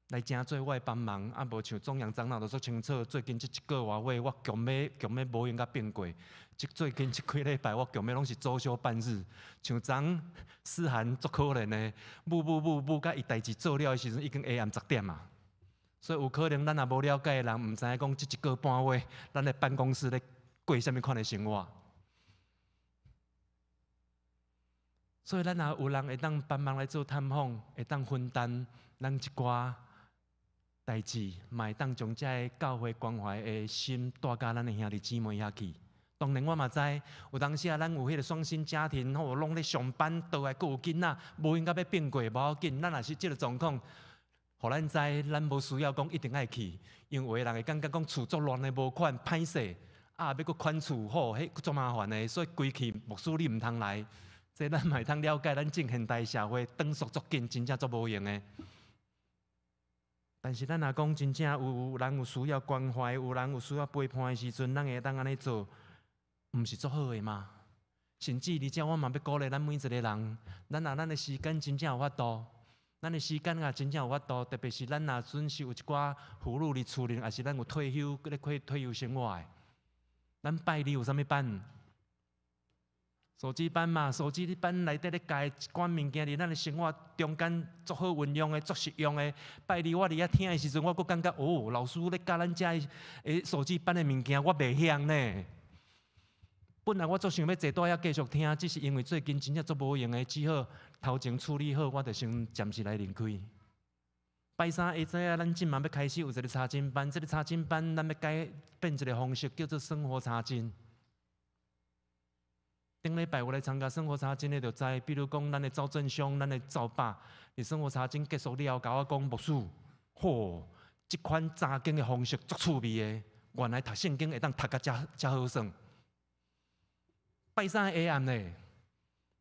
來誠做我的幫忙，啊，無像總陽長老都足清楚。最近這一個外月，我強欲強欲無閒共變過。這最近這幾禮拜，我強欲攏是周休半日。像昨思涵足可憐的，舞舞舞舞甲伊代誌做了的時陣，已經下暗10點啊。所以有可能咱若無了解的人，毋知影講這一個半月，咱的辦公室咧過啥物款的生活。所以咱若有人會當幫忙來做探訪，會當分擔咱一寡代誌，嘛會當將這个教會關懷的心帶佮咱的兄弟姊妹遐去。當然我嘛知，有當時啊，咱有彼个雙薪家庭，吼，攏咧上班，倒來閣有囡仔，無閒共欲變過，無要緊。咱若是這个狀況，予咱知，咱無需要講一定愛去，因為有的人會感覺講厝足亂的無款，歹勢，啊，欲閣寬厝，吼，彼閣足麻煩的，所以規氣牧師你毋通來。這咱嘛會通了解，咱近現代社會轉速足緊，真正足無閒的。但是咱若講真正有人有需要關懷，有人有需要陪伴的時陣，咱會當按呢做，毋是足好的嗎？甚至而且我嘛欲鼓勵咱每一個人，咱若咱的時間真正有法度，咱的時間若真正有法度，特別是咱若準是有一寡婦女佇厝裡，抑是咱有退休，閣咧過退休生活的，咱拜二有啥物班？手機班嘛，手機班內底咧教的一寡物件，佇咱的生活中間足好運用的，足實用的。拜二我佇遐聽的時陣，我閣感覺哦，老師咧教咱遮的手機班的物件，我袂曉呢。本來我足想欲坐佇遐繼續聽，只是因為最近真正足無閒的，只好頭前處理好，我就先暫時來離開。拜三下晝啊，咱這嘛欲開始有一个查經班，這个查經班咱欲改變一个方式，叫做生活查經。頂禮拜有來參加生活查經的，就知，比如講，咱的趙振兄、咱的趙爸，佇生活查經結束了後，共我講牧師，嚯，這款查經的方式足趣味的，原來讀聖經會當讀甲遮遮好耍。拜三下暗咧，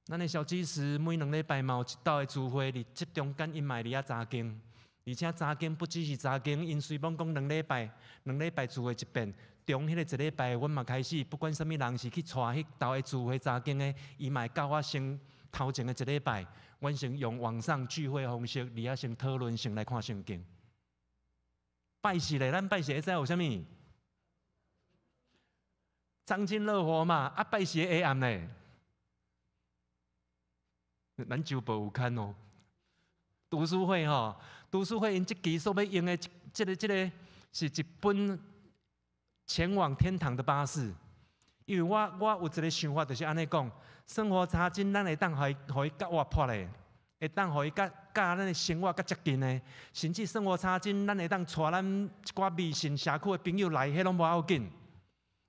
咱的小執事每兩禮拜嘛有一晝的聚會，佇這中間𪜶嘛會佇遐查經，而且查經不只是查經，𪜶雖罔講兩禮拜，兩禮拜聚會一遍。中彼個一禮拜，阮嘛開始，不管啥物人是去帶彼晝的聚會查經的，伊嘛會教我先頭前的一禮拜，阮先用網上聚會方式，佇遐先討論，先來看聖經。拜四咧，咱拜四會知有啥物？查經樂活嘛，啊拜四下暗咧，咱週報有刊哦。讀書會吼，讀書會𪜶這期所欲用的這個是一本前往天堂的巴士，因為我有一個想法，就是按呢講，生活查經，咱會當予伊予伊較活潑的，會當予伊較佮咱的生活較接近的，甚至生活查經，咱會當帶咱一寡微信社區的朋友來，彼攏無要緊。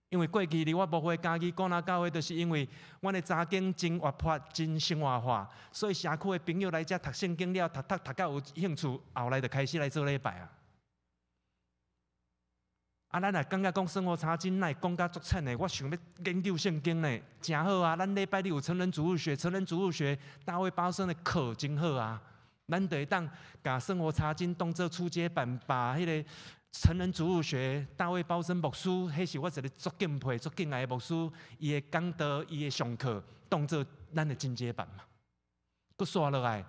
因為過去佇我母會嘉義顧若教會，就是因為阮的查經真活潑、真生活化，所以社區的朋友來遮讀聖經了，讀讀讀甲有興趣，後來就開始來做禮拜啊。啊，咱若感覺講生活查經，哪會講甲足淺的？我想欲研究聖經呢，誠好啊！咱禮拜日有成人主日學，成人主日學大衛巴森的課真好啊！咱就會當共生活查經當做初階版，把彼個成人主日學，大衛鮑森牧師，彼是我一个足敬佩、足敬愛的牧師，伊的講道、伊的上課，當做咱的進階版嘛。閣紲落來，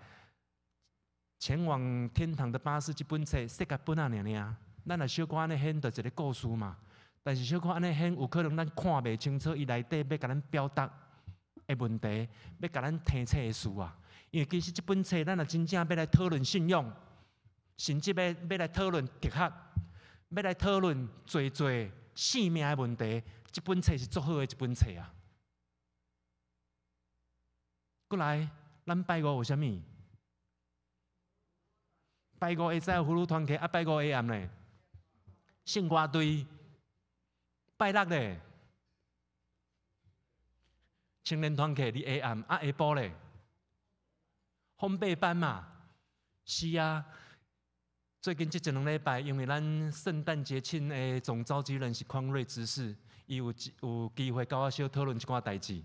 前往天堂的巴士這本冊，世界本仔爾爾，咱若小可按呢掀，就一个故事嘛。但是小可按呢掀，有可能咱看袂清楚，伊內底欲共咱表達的問題，欲共咱提醒的事啊。因為其實這本冊，咱若真正欲來討論信仰，甚至欲來討論哲學，欲來討論濟濟性命的問題，這本冊是足好的一本冊啊。閣來，咱拜五有啥物？拜五下晝有婦女團契，啊拜五下暗咧，聖歌隊。拜六咧，青年團契佇下暗，啊下晡咧，烘焙班嘛，是啊。最近這一兩禮拜，因為咱聖誕節慶的總召集人是匡瑞執事，伊有機會佮我小討論一寡代誌。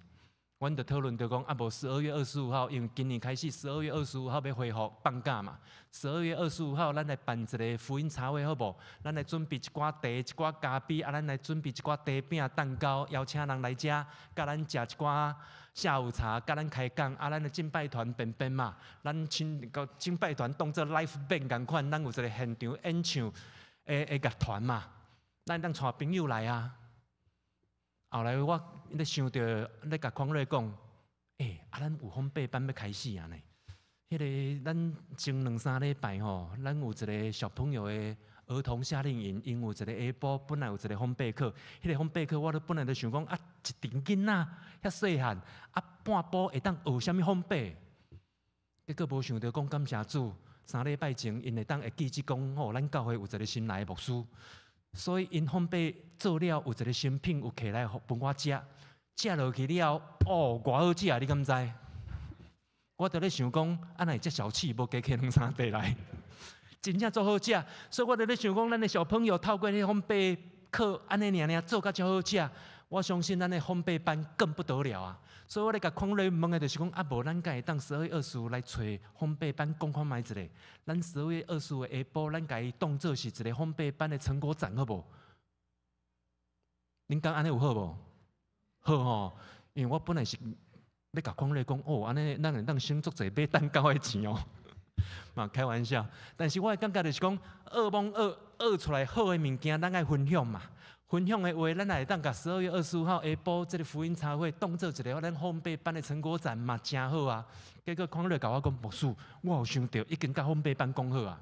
阮就討論著講，啊無12月25號，因為今年開始十二月二十五號欲恢復放假嘛。十二月二十五號，咱來辦一个福音茶會好無？咱來準備一寡茶、一寡咖啡，啊，咱來準備一寡茶餅、蛋糕，邀請人來遮，佮咱食一寡下午茶，佮咱開講，啊，咱的敬拜團變變嘛，咱親個敬拜團當做 live band 仝款，咱有一个現場演唱的樂團嘛，咱會當帶朋友來啊。後來我咧想著咧共匡瑞講，欸，啊，咱有烘焙班欲開始啊呢。彼个咱前兩三禮拜吼，咱有一个小朋友的兒童夏令營，𪜶有一個下晡本來有一個烘焙課，彼个烘焙課我都本來就想講啊，一陣囡仔遐細漢，啊半晡會當學啥物烘焙？結果無想著講感謝主，3禮拜前𪜶會當會記得講吼，咱教會有一個新來的牧師。所以𪜶烘焙做了有一個成品，有摕來分我食，食落去了，哦，偌好食，你敢知？我就咧想講，啊，哪會遮小氣，無加摕兩三塊來，真正足好食。所以我就咧想講，咱的小朋友透過彼烘焙課，按呢爾爾做甲遮好食，我相信咱的烘焙班更不得了啊！所以我咧共匡瑞問的就是講，啊，無咱敢會當十二月二十五來揣烘焙班講看覓一下？咱十二月二十五下晡，咱共伊當做是一个烘焙班的成果展，好無？恁講按呢有好無？好吼，因為我本來是欲共匡瑞講，哦，按呢咱會當省足濟買蛋糕的錢哦。嘛，開玩笑，但是我的感覺就是講，學罔學學出來好的物件，咱愛分享嘛。分享的話，咱也會當共十二月二十五號下晡這个福音茶會當做一个咱烘焙班的成果展嘛，誠好啊。結果匡瑞共我講，牧師，我有想著，已經共烘焙班講好啊，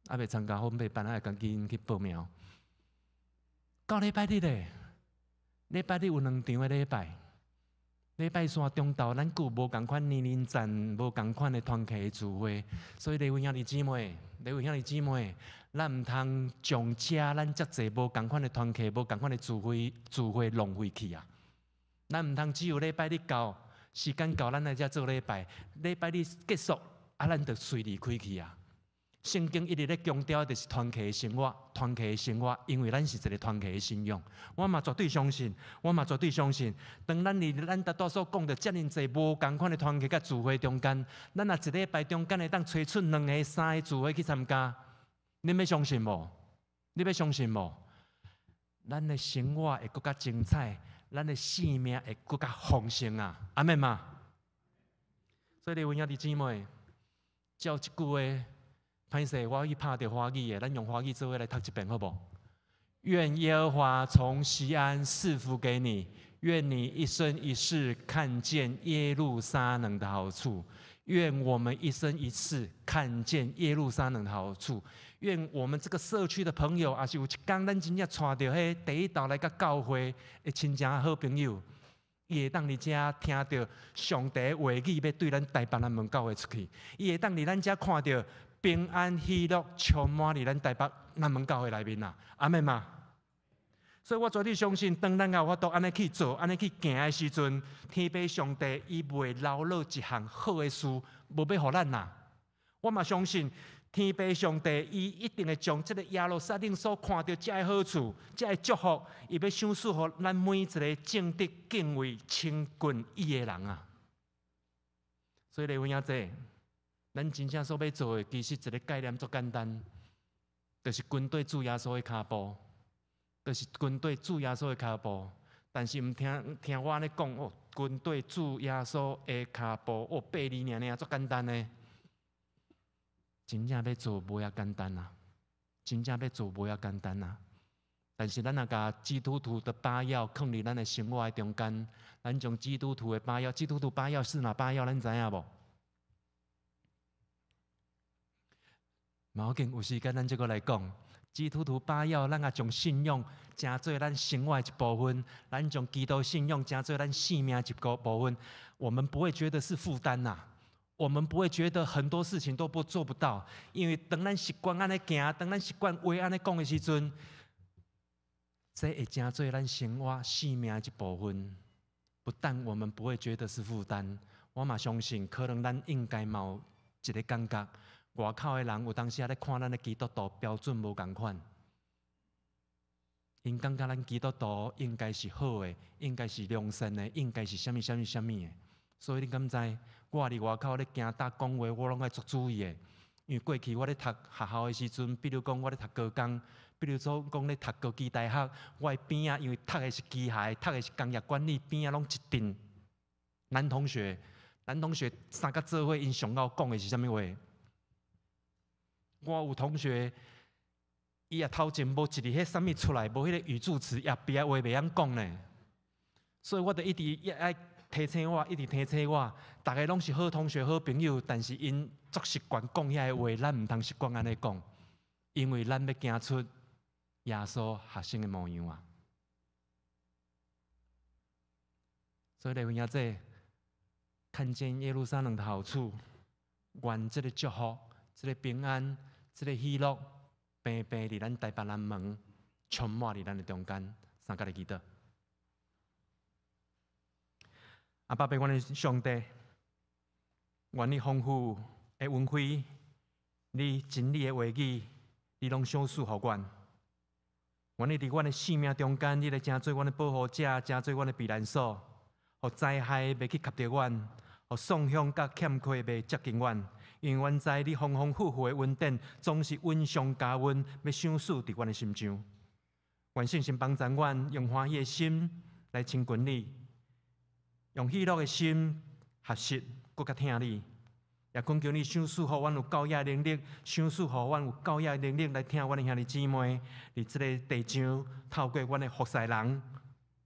猶未參加烘焙班，愛趕緊去報名。到禮拜日咧，禮拜日有兩場的禮拜。禮拜三中晝，咱閣有無仝款年齡層、無仝款的團契的聚會，所以禮位兄弟姊妹，禮位兄弟姊妹，咱毋通將遮咱遮濟無仝款的團契、無仝款的聚會、聚會浪費去啊！咱毋通只有禮拜日到時間到，咱來遮做禮拜，禮拜日結束，啊，咱就隨離開去啊！聖經一直咧強調的就是團契的生活，團契的生活，因為咱是一个團契的信仰。我嘛絕對相信，我嘛絕對相信，當咱佇咱拄仔所講著遮爾濟無仝款的團契佮聚會中間，咱若一禮拜中間會當揣出兩个、三个聚會去參加，恁欲相信無？你欲相信無？咱的生活會閣較精彩，咱的生命會閣較豐盛啊！阿們嗎？所以，你兄弟姊妹，照這句話。歹勢，我去拍著華語的，咱用華語做伙來讀一遍好無？願耶和華從錫安賜福給你，願你一生一世看見耶路撒冷的好處。願我們一生一世看見耶路撒冷的好處。願我們這個社區的朋友，抑是有一工咱真正帶著彼第一道來到教會的親情好朋友，伊會當佇遮聽著上帝的話語，欲對咱台北南門教會出去。伊會當佇咱遮看著平安喜樂充滿佇咱台北南門教會內面啊，阿們嗎？所以我絕對相信，當咱有法度按呢去做、按呢去行的時陣，天父上帝伊袂留落一項好的事，無欲予咱啊。我嘛相信，天父上帝伊一定會將這个耶路撒冷所看著遮的好處、遮的祝福，伊欲賞賜予咱每一个正直敬畏親近伊的人啊。所以，你有影這？咱真正所欲做的，其實一个概念足簡單，就是跟綴主耶穌的跤步，就是跟綴主耶穌的跤步。但是毋聽聽我按呢講哦，跟綴主耶穌的跤步哦，八字爾爾足簡單的，真正欲做無遐簡單啊！真正欲做無遐簡單啊！但是咱若共基督徒的八要囥佇咱的生活的中間，咱將基督徒的八要，基督徒八要是哪八要？咱知影無？無要緊，有時間咱再閣來講。基督徒八要，咱若將信仰成做咱生活的一部分，咱將基督信仰成做咱生命一個部分，我們不會覺得是負擔吶，我們不會覺得很多事情都不做不到，因為當咱習慣按呢行，當咱習慣話按呢講的時陣，這會成做咱生活生命的一部分。不但我們不會覺得是負擔，我嘛相信，可能咱應該嘛有一個感覺。外口的人有當時仔咧看咱的基督徒標準無仝款，𪜶感覺咱基督徒應該是好的，應該是良善的，應該是啥物啥物啥物的。所以你敢知？我佇外口咧行搭講話，我攏愛足注意的。因為過去我咧讀學校的時陣，比如講我咧讀高工，比如說講咧讀高級大學，我的邊仔因為讀的是機械，讀的是工業管理，邊仔攏一陣男同學，男同學三甲做伙，𪜶上𠢕講的是啥物話？我有同學，伊也頭前無一字彼啥物出來，無彼個語助詞，也別話袂曉講呢。所以我就一直也愛提醒我，一直提醒我，逐个攏是好同學、好朋友，但是𪜶足習慣講遐個話，咱毋通習慣按呢講，因為咱欲行出耶穌學生的模樣啊。所以來兄弟，看見耶路撒冷的好處，願這个祝福、這个平安、這个喜樂，平平佇咱台北南門，充滿佇咱的中間，三佮來祈禱。阿爸，阮的上帝，願你豐富的恩惠，你真理的話語，你攏賞賜予阮。願你佇阮的生命中間，你來成做阮的保護者，成做阮的避難所，予災害袂去及著阮，予喪凶佮欠缺袂接近阮。因為阮知你豐豐富富的恩典，總是恩上加恩，欲賞賜佇阮的心上。願聖神幫助阮，用歡喜的心來親近你，用喜樂的心學習，閣較疼你。也懇求你賞賜予阮有教養能力，賞賜予阮有教養能力來疼阮的兄弟姊妹。佇這个地上，透過阮的服侍人，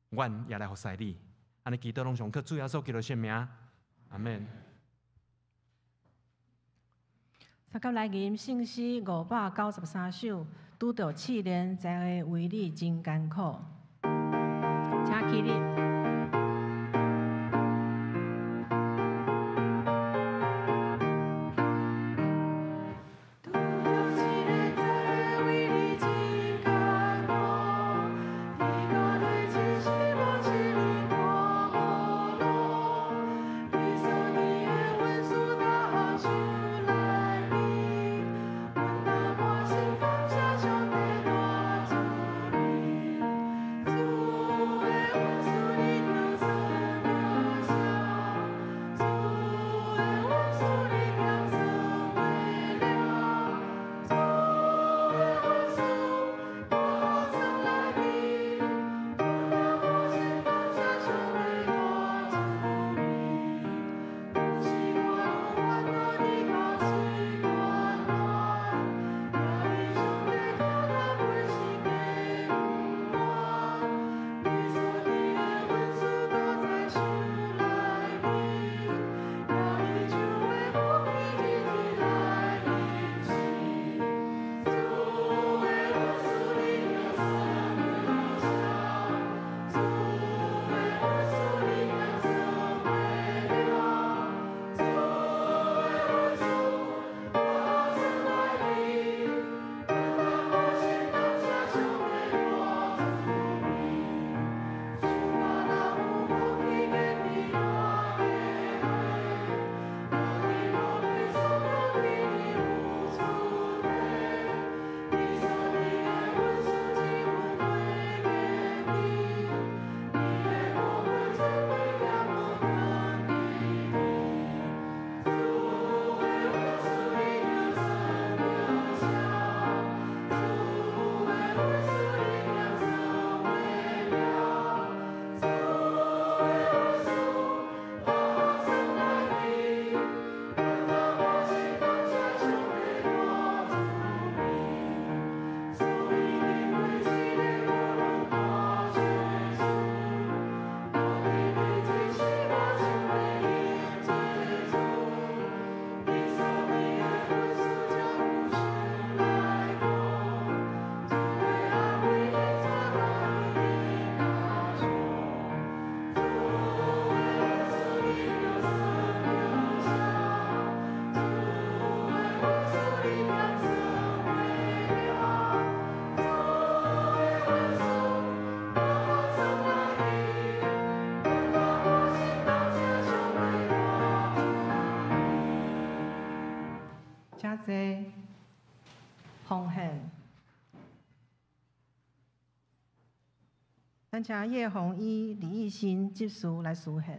阮也來服侍你。按呢祈禱攏上靠主耶穌基督聖名，阿們。三佮來吟聖詩593首，拄著試煉，知影為你真艱苦，請起立。主咱請葉紅衣、李義新執事來司獻。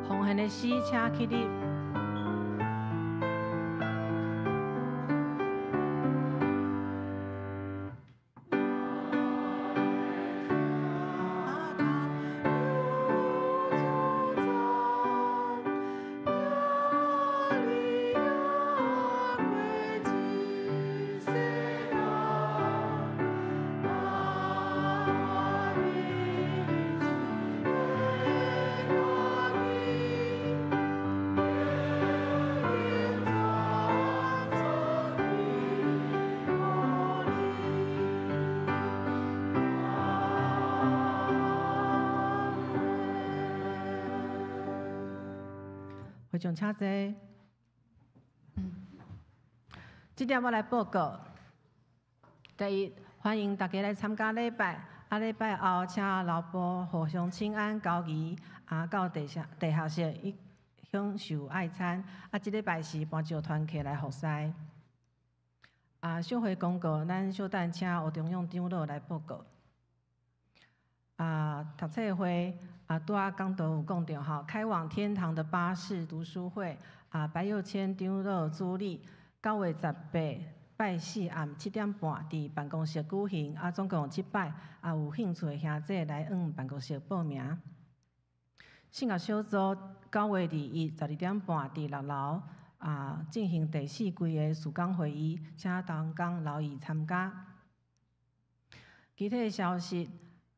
奉獻的詩，請起立。會眾請坐。這點我來報告。第一，歡迎大家來參加禮拜。啊，禮拜後請老婆互相請安交誼，啊，到地下地下室去享受愛餐。啊，這禮拜是搬石團客來服侍。啊，小會公告，咱小等請吳中勇長老來報告。啊，讀冊會啊，拄仔講道有講著吼，開往天堂的巴士讀書會啊，白佑謙長老主理，9月18拜四暗7點半佇辦公室舉行，啊，總共有7擺，啊，有興趣的兄弟來往辦公室報名。信樂小組9月21 12點半佇6樓啊進行第4季的事工會議，請同工留意參加。其他消息。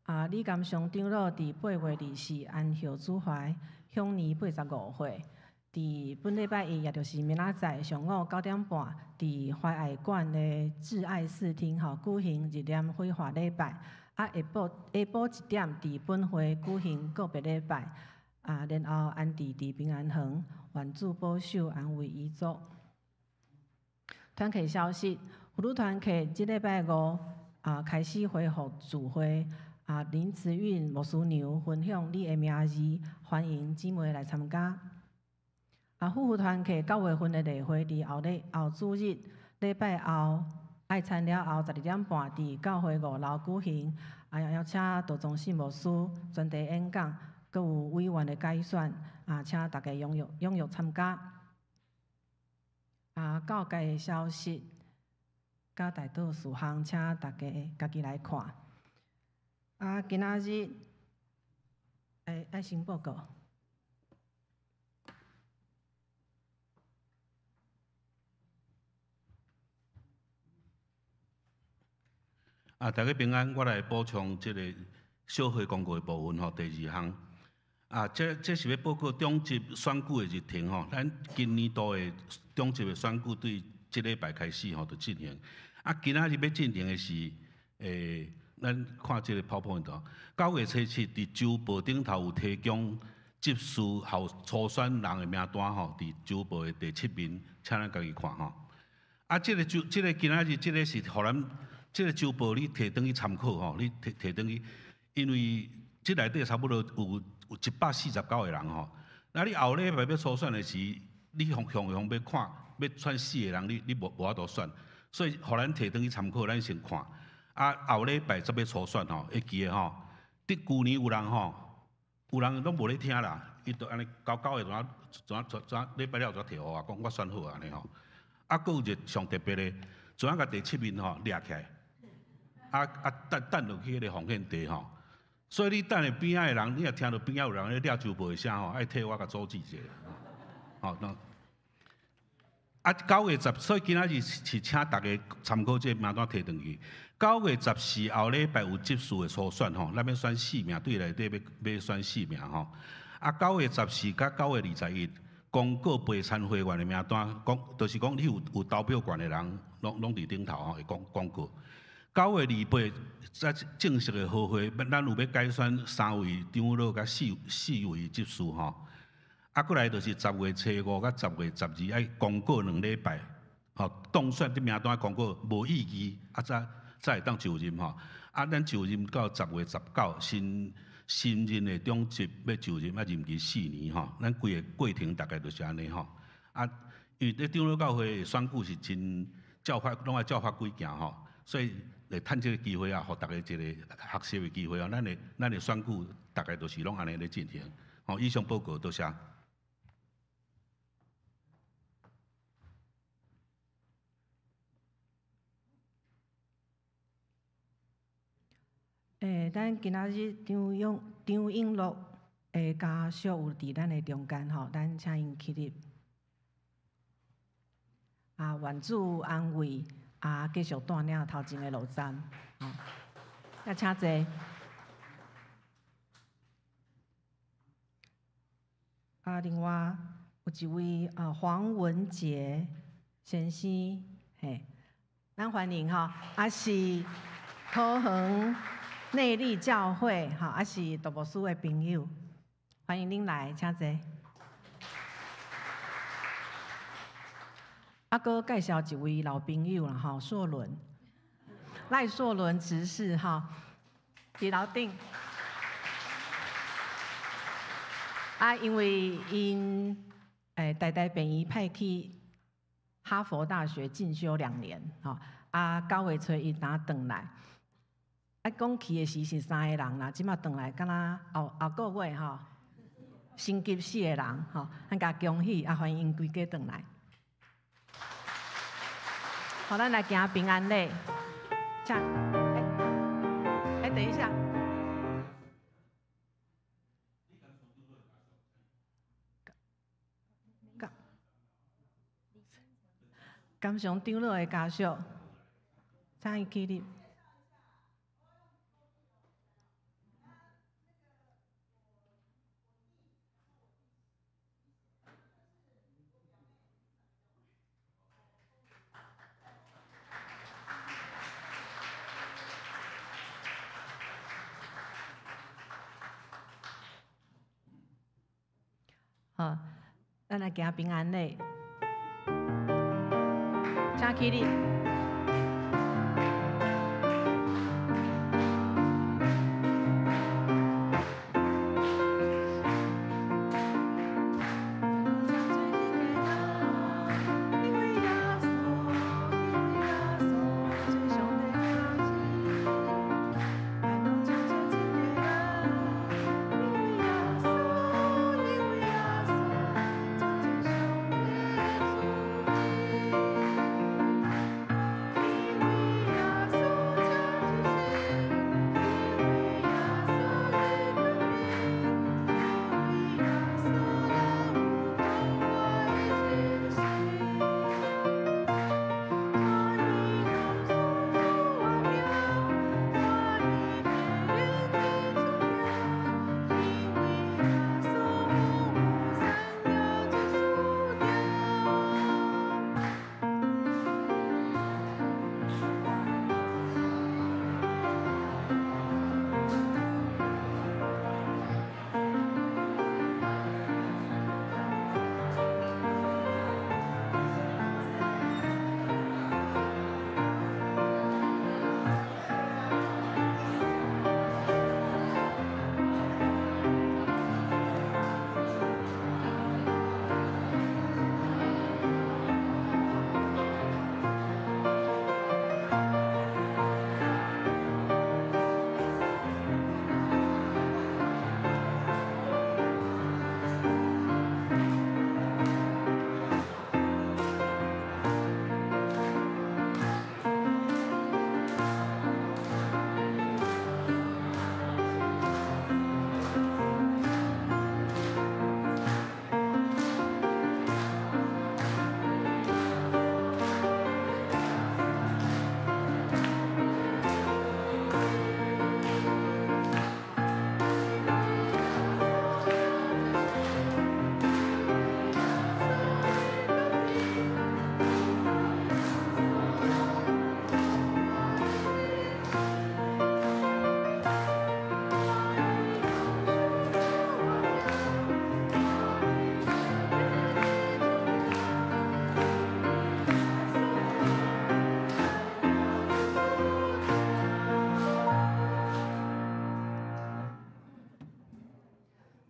啊，李甘松長老佇8月24安息主懷，享年85歲。佇本禮拜一，也就是明仔載上午9點半，佇懷愛館的摯愛四廳吼舉行日念火化禮拜。啊，下晡1點，佇本會舉行告別禮拜。啊，然後安置佇平安園，願主保守安慰遺族。團契消息，婦女團契這禮拜五啊開始恢復聚會。啊，林慈韻牧師娘分享你的名字，歡迎姊妹來參加。啊，夫婦團契9月份的例會佇後禮後主日禮拜後愛餐了後12點半佇教會5樓舉行。啊，邀請杜宗信牧師專題演講，閣有委員的改選。啊，請大家踴躍踴躍參加。啊，教界的消息，佮代禱事項，請大家家己來看。啊，今仔日愛先報告。啊，大家平安，我來補充這個小會公告的部分吼，第二項。啊，這是欲報告長執選舉的日程吼，咱今年度的長執的選舉對這禮拜開始吼就進行。啊，今仔日欲進行的是咱看這個 PowerPoint 9月7佇周報頂頭有提供執事候初選人的名單吼，佇周報的第7面，請咱家己看吼。啊，這個周，這個今仔日這個是予咱這個周報你提轉去參考吼，你提提轉去，因為這內底差不多有149個人吼。那你後禮拜欲初選的時，你向向欲看欲選4個人，你無法度選，所以予咱提轉去參考，咱先看。啊，後禮拜才欲初選吼，會記得吼。佇舊年有人吼，有人攏無咧聽啦，伊就按呢厚厚的怎怎怎怎禮拜了就提予我講，我選好按呢吼。啊，閣有一个上特別的，怎啊共第七面吼掠起來，啊啊擲擲落去彼個奉獻袋吼。所以你等下邊仔的人，你若聽著邊仔有人咧掠酒杯的聲吼，愛替我共阻止一下。吼，那啊9月10，所以今仔日是請大家參考這個名單提轉去。9月14後禮拜有執事的初選吼，咱欲選四名，對內底欲選四名吼。啊，9月14佮9月21，公告備參會員的名單，講就是講你有投票權的人，攏佇頂頭吼會公公告。9月28才正式的合會，咱有欲改選三位長老佮四位執事吼。啊，閣來就是10月初5佮10月12愛公告兩禮拜，吼，當選的名單公告無異議，啊，才會當就任吼。啊，咱就任到10月19，新任的長執欲就任，啊，任期四年吼。咱規个過程大概就是按呢吼。啊，因為咧長老教會的選舉是真照法，攏愛照法規行吼，所以會趁這个機會啊，予大家一个學習的機會啊。咱的選舉大概就是攏按呢咧進行。吼，以上報告多謝。咱今仔日張永樂的家屬有佇咱的中間吼，咱請𪜶起立。啊，願主安慰，啊，繼續帶領頭前的路站。吼，啊，請坐。啊，另外有一位啊黃文傑先生，嘿，咱歡迎吼，啊是桃園內壢教會，吼，啊是杜牧師的朋友，歡迎恁來，請坐。啊，閣介紹一位老朋友啦，吼，碩倫，賴碩倫執事，吼，佇樓頂。啊，因為𪜶台大病院派去哈佛大學進修兩年，吼，啊，9月初一若轉來。啊，講去的時是三个人啦，這馬轉來敢若後後個月吼，升級四个人吼，咱共恭喜啊，歡迎𪜶規家轉來。好，咱來行平安禮，請，欸，等一下。感謝長老的家屬，請伊起立。好，咱來行平安禮，請起立。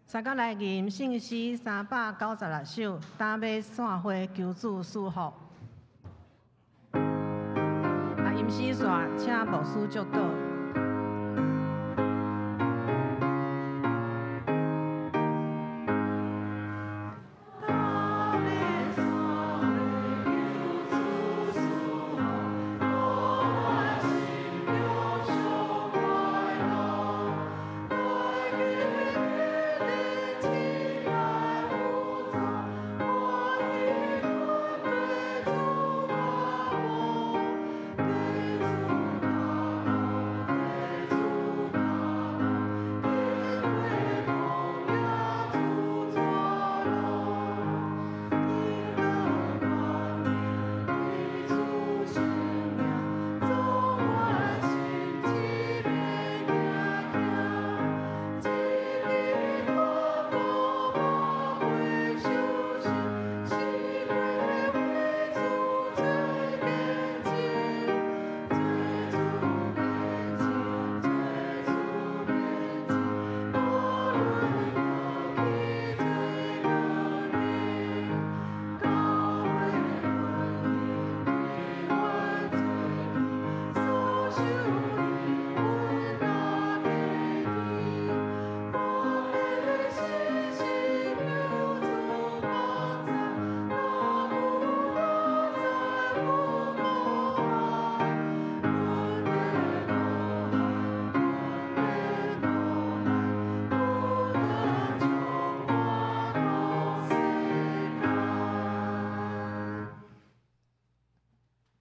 三甲來吟聖詩396首，擔馬散花，求主賜福。啊，吟詩煞，請牧師祝禱。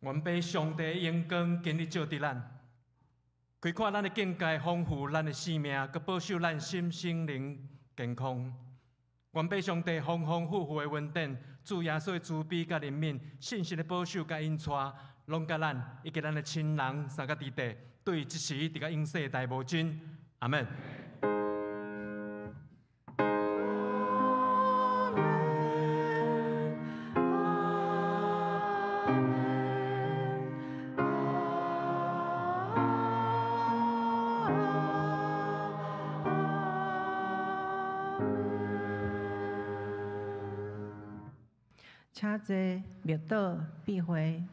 願父上帝的榮光今日照佇咱，開闊咱的境界，豐富咱的生命，閣保守咱心身靈健康。願父上帝豐豐富富的恩典，主耶穌的慈悲佮憐憫，信實的保守佮引帶，攏佮咱以及咱的親人三個弟弟，對這時直到永世代無盡。阿們。請坐，默禱，閉會。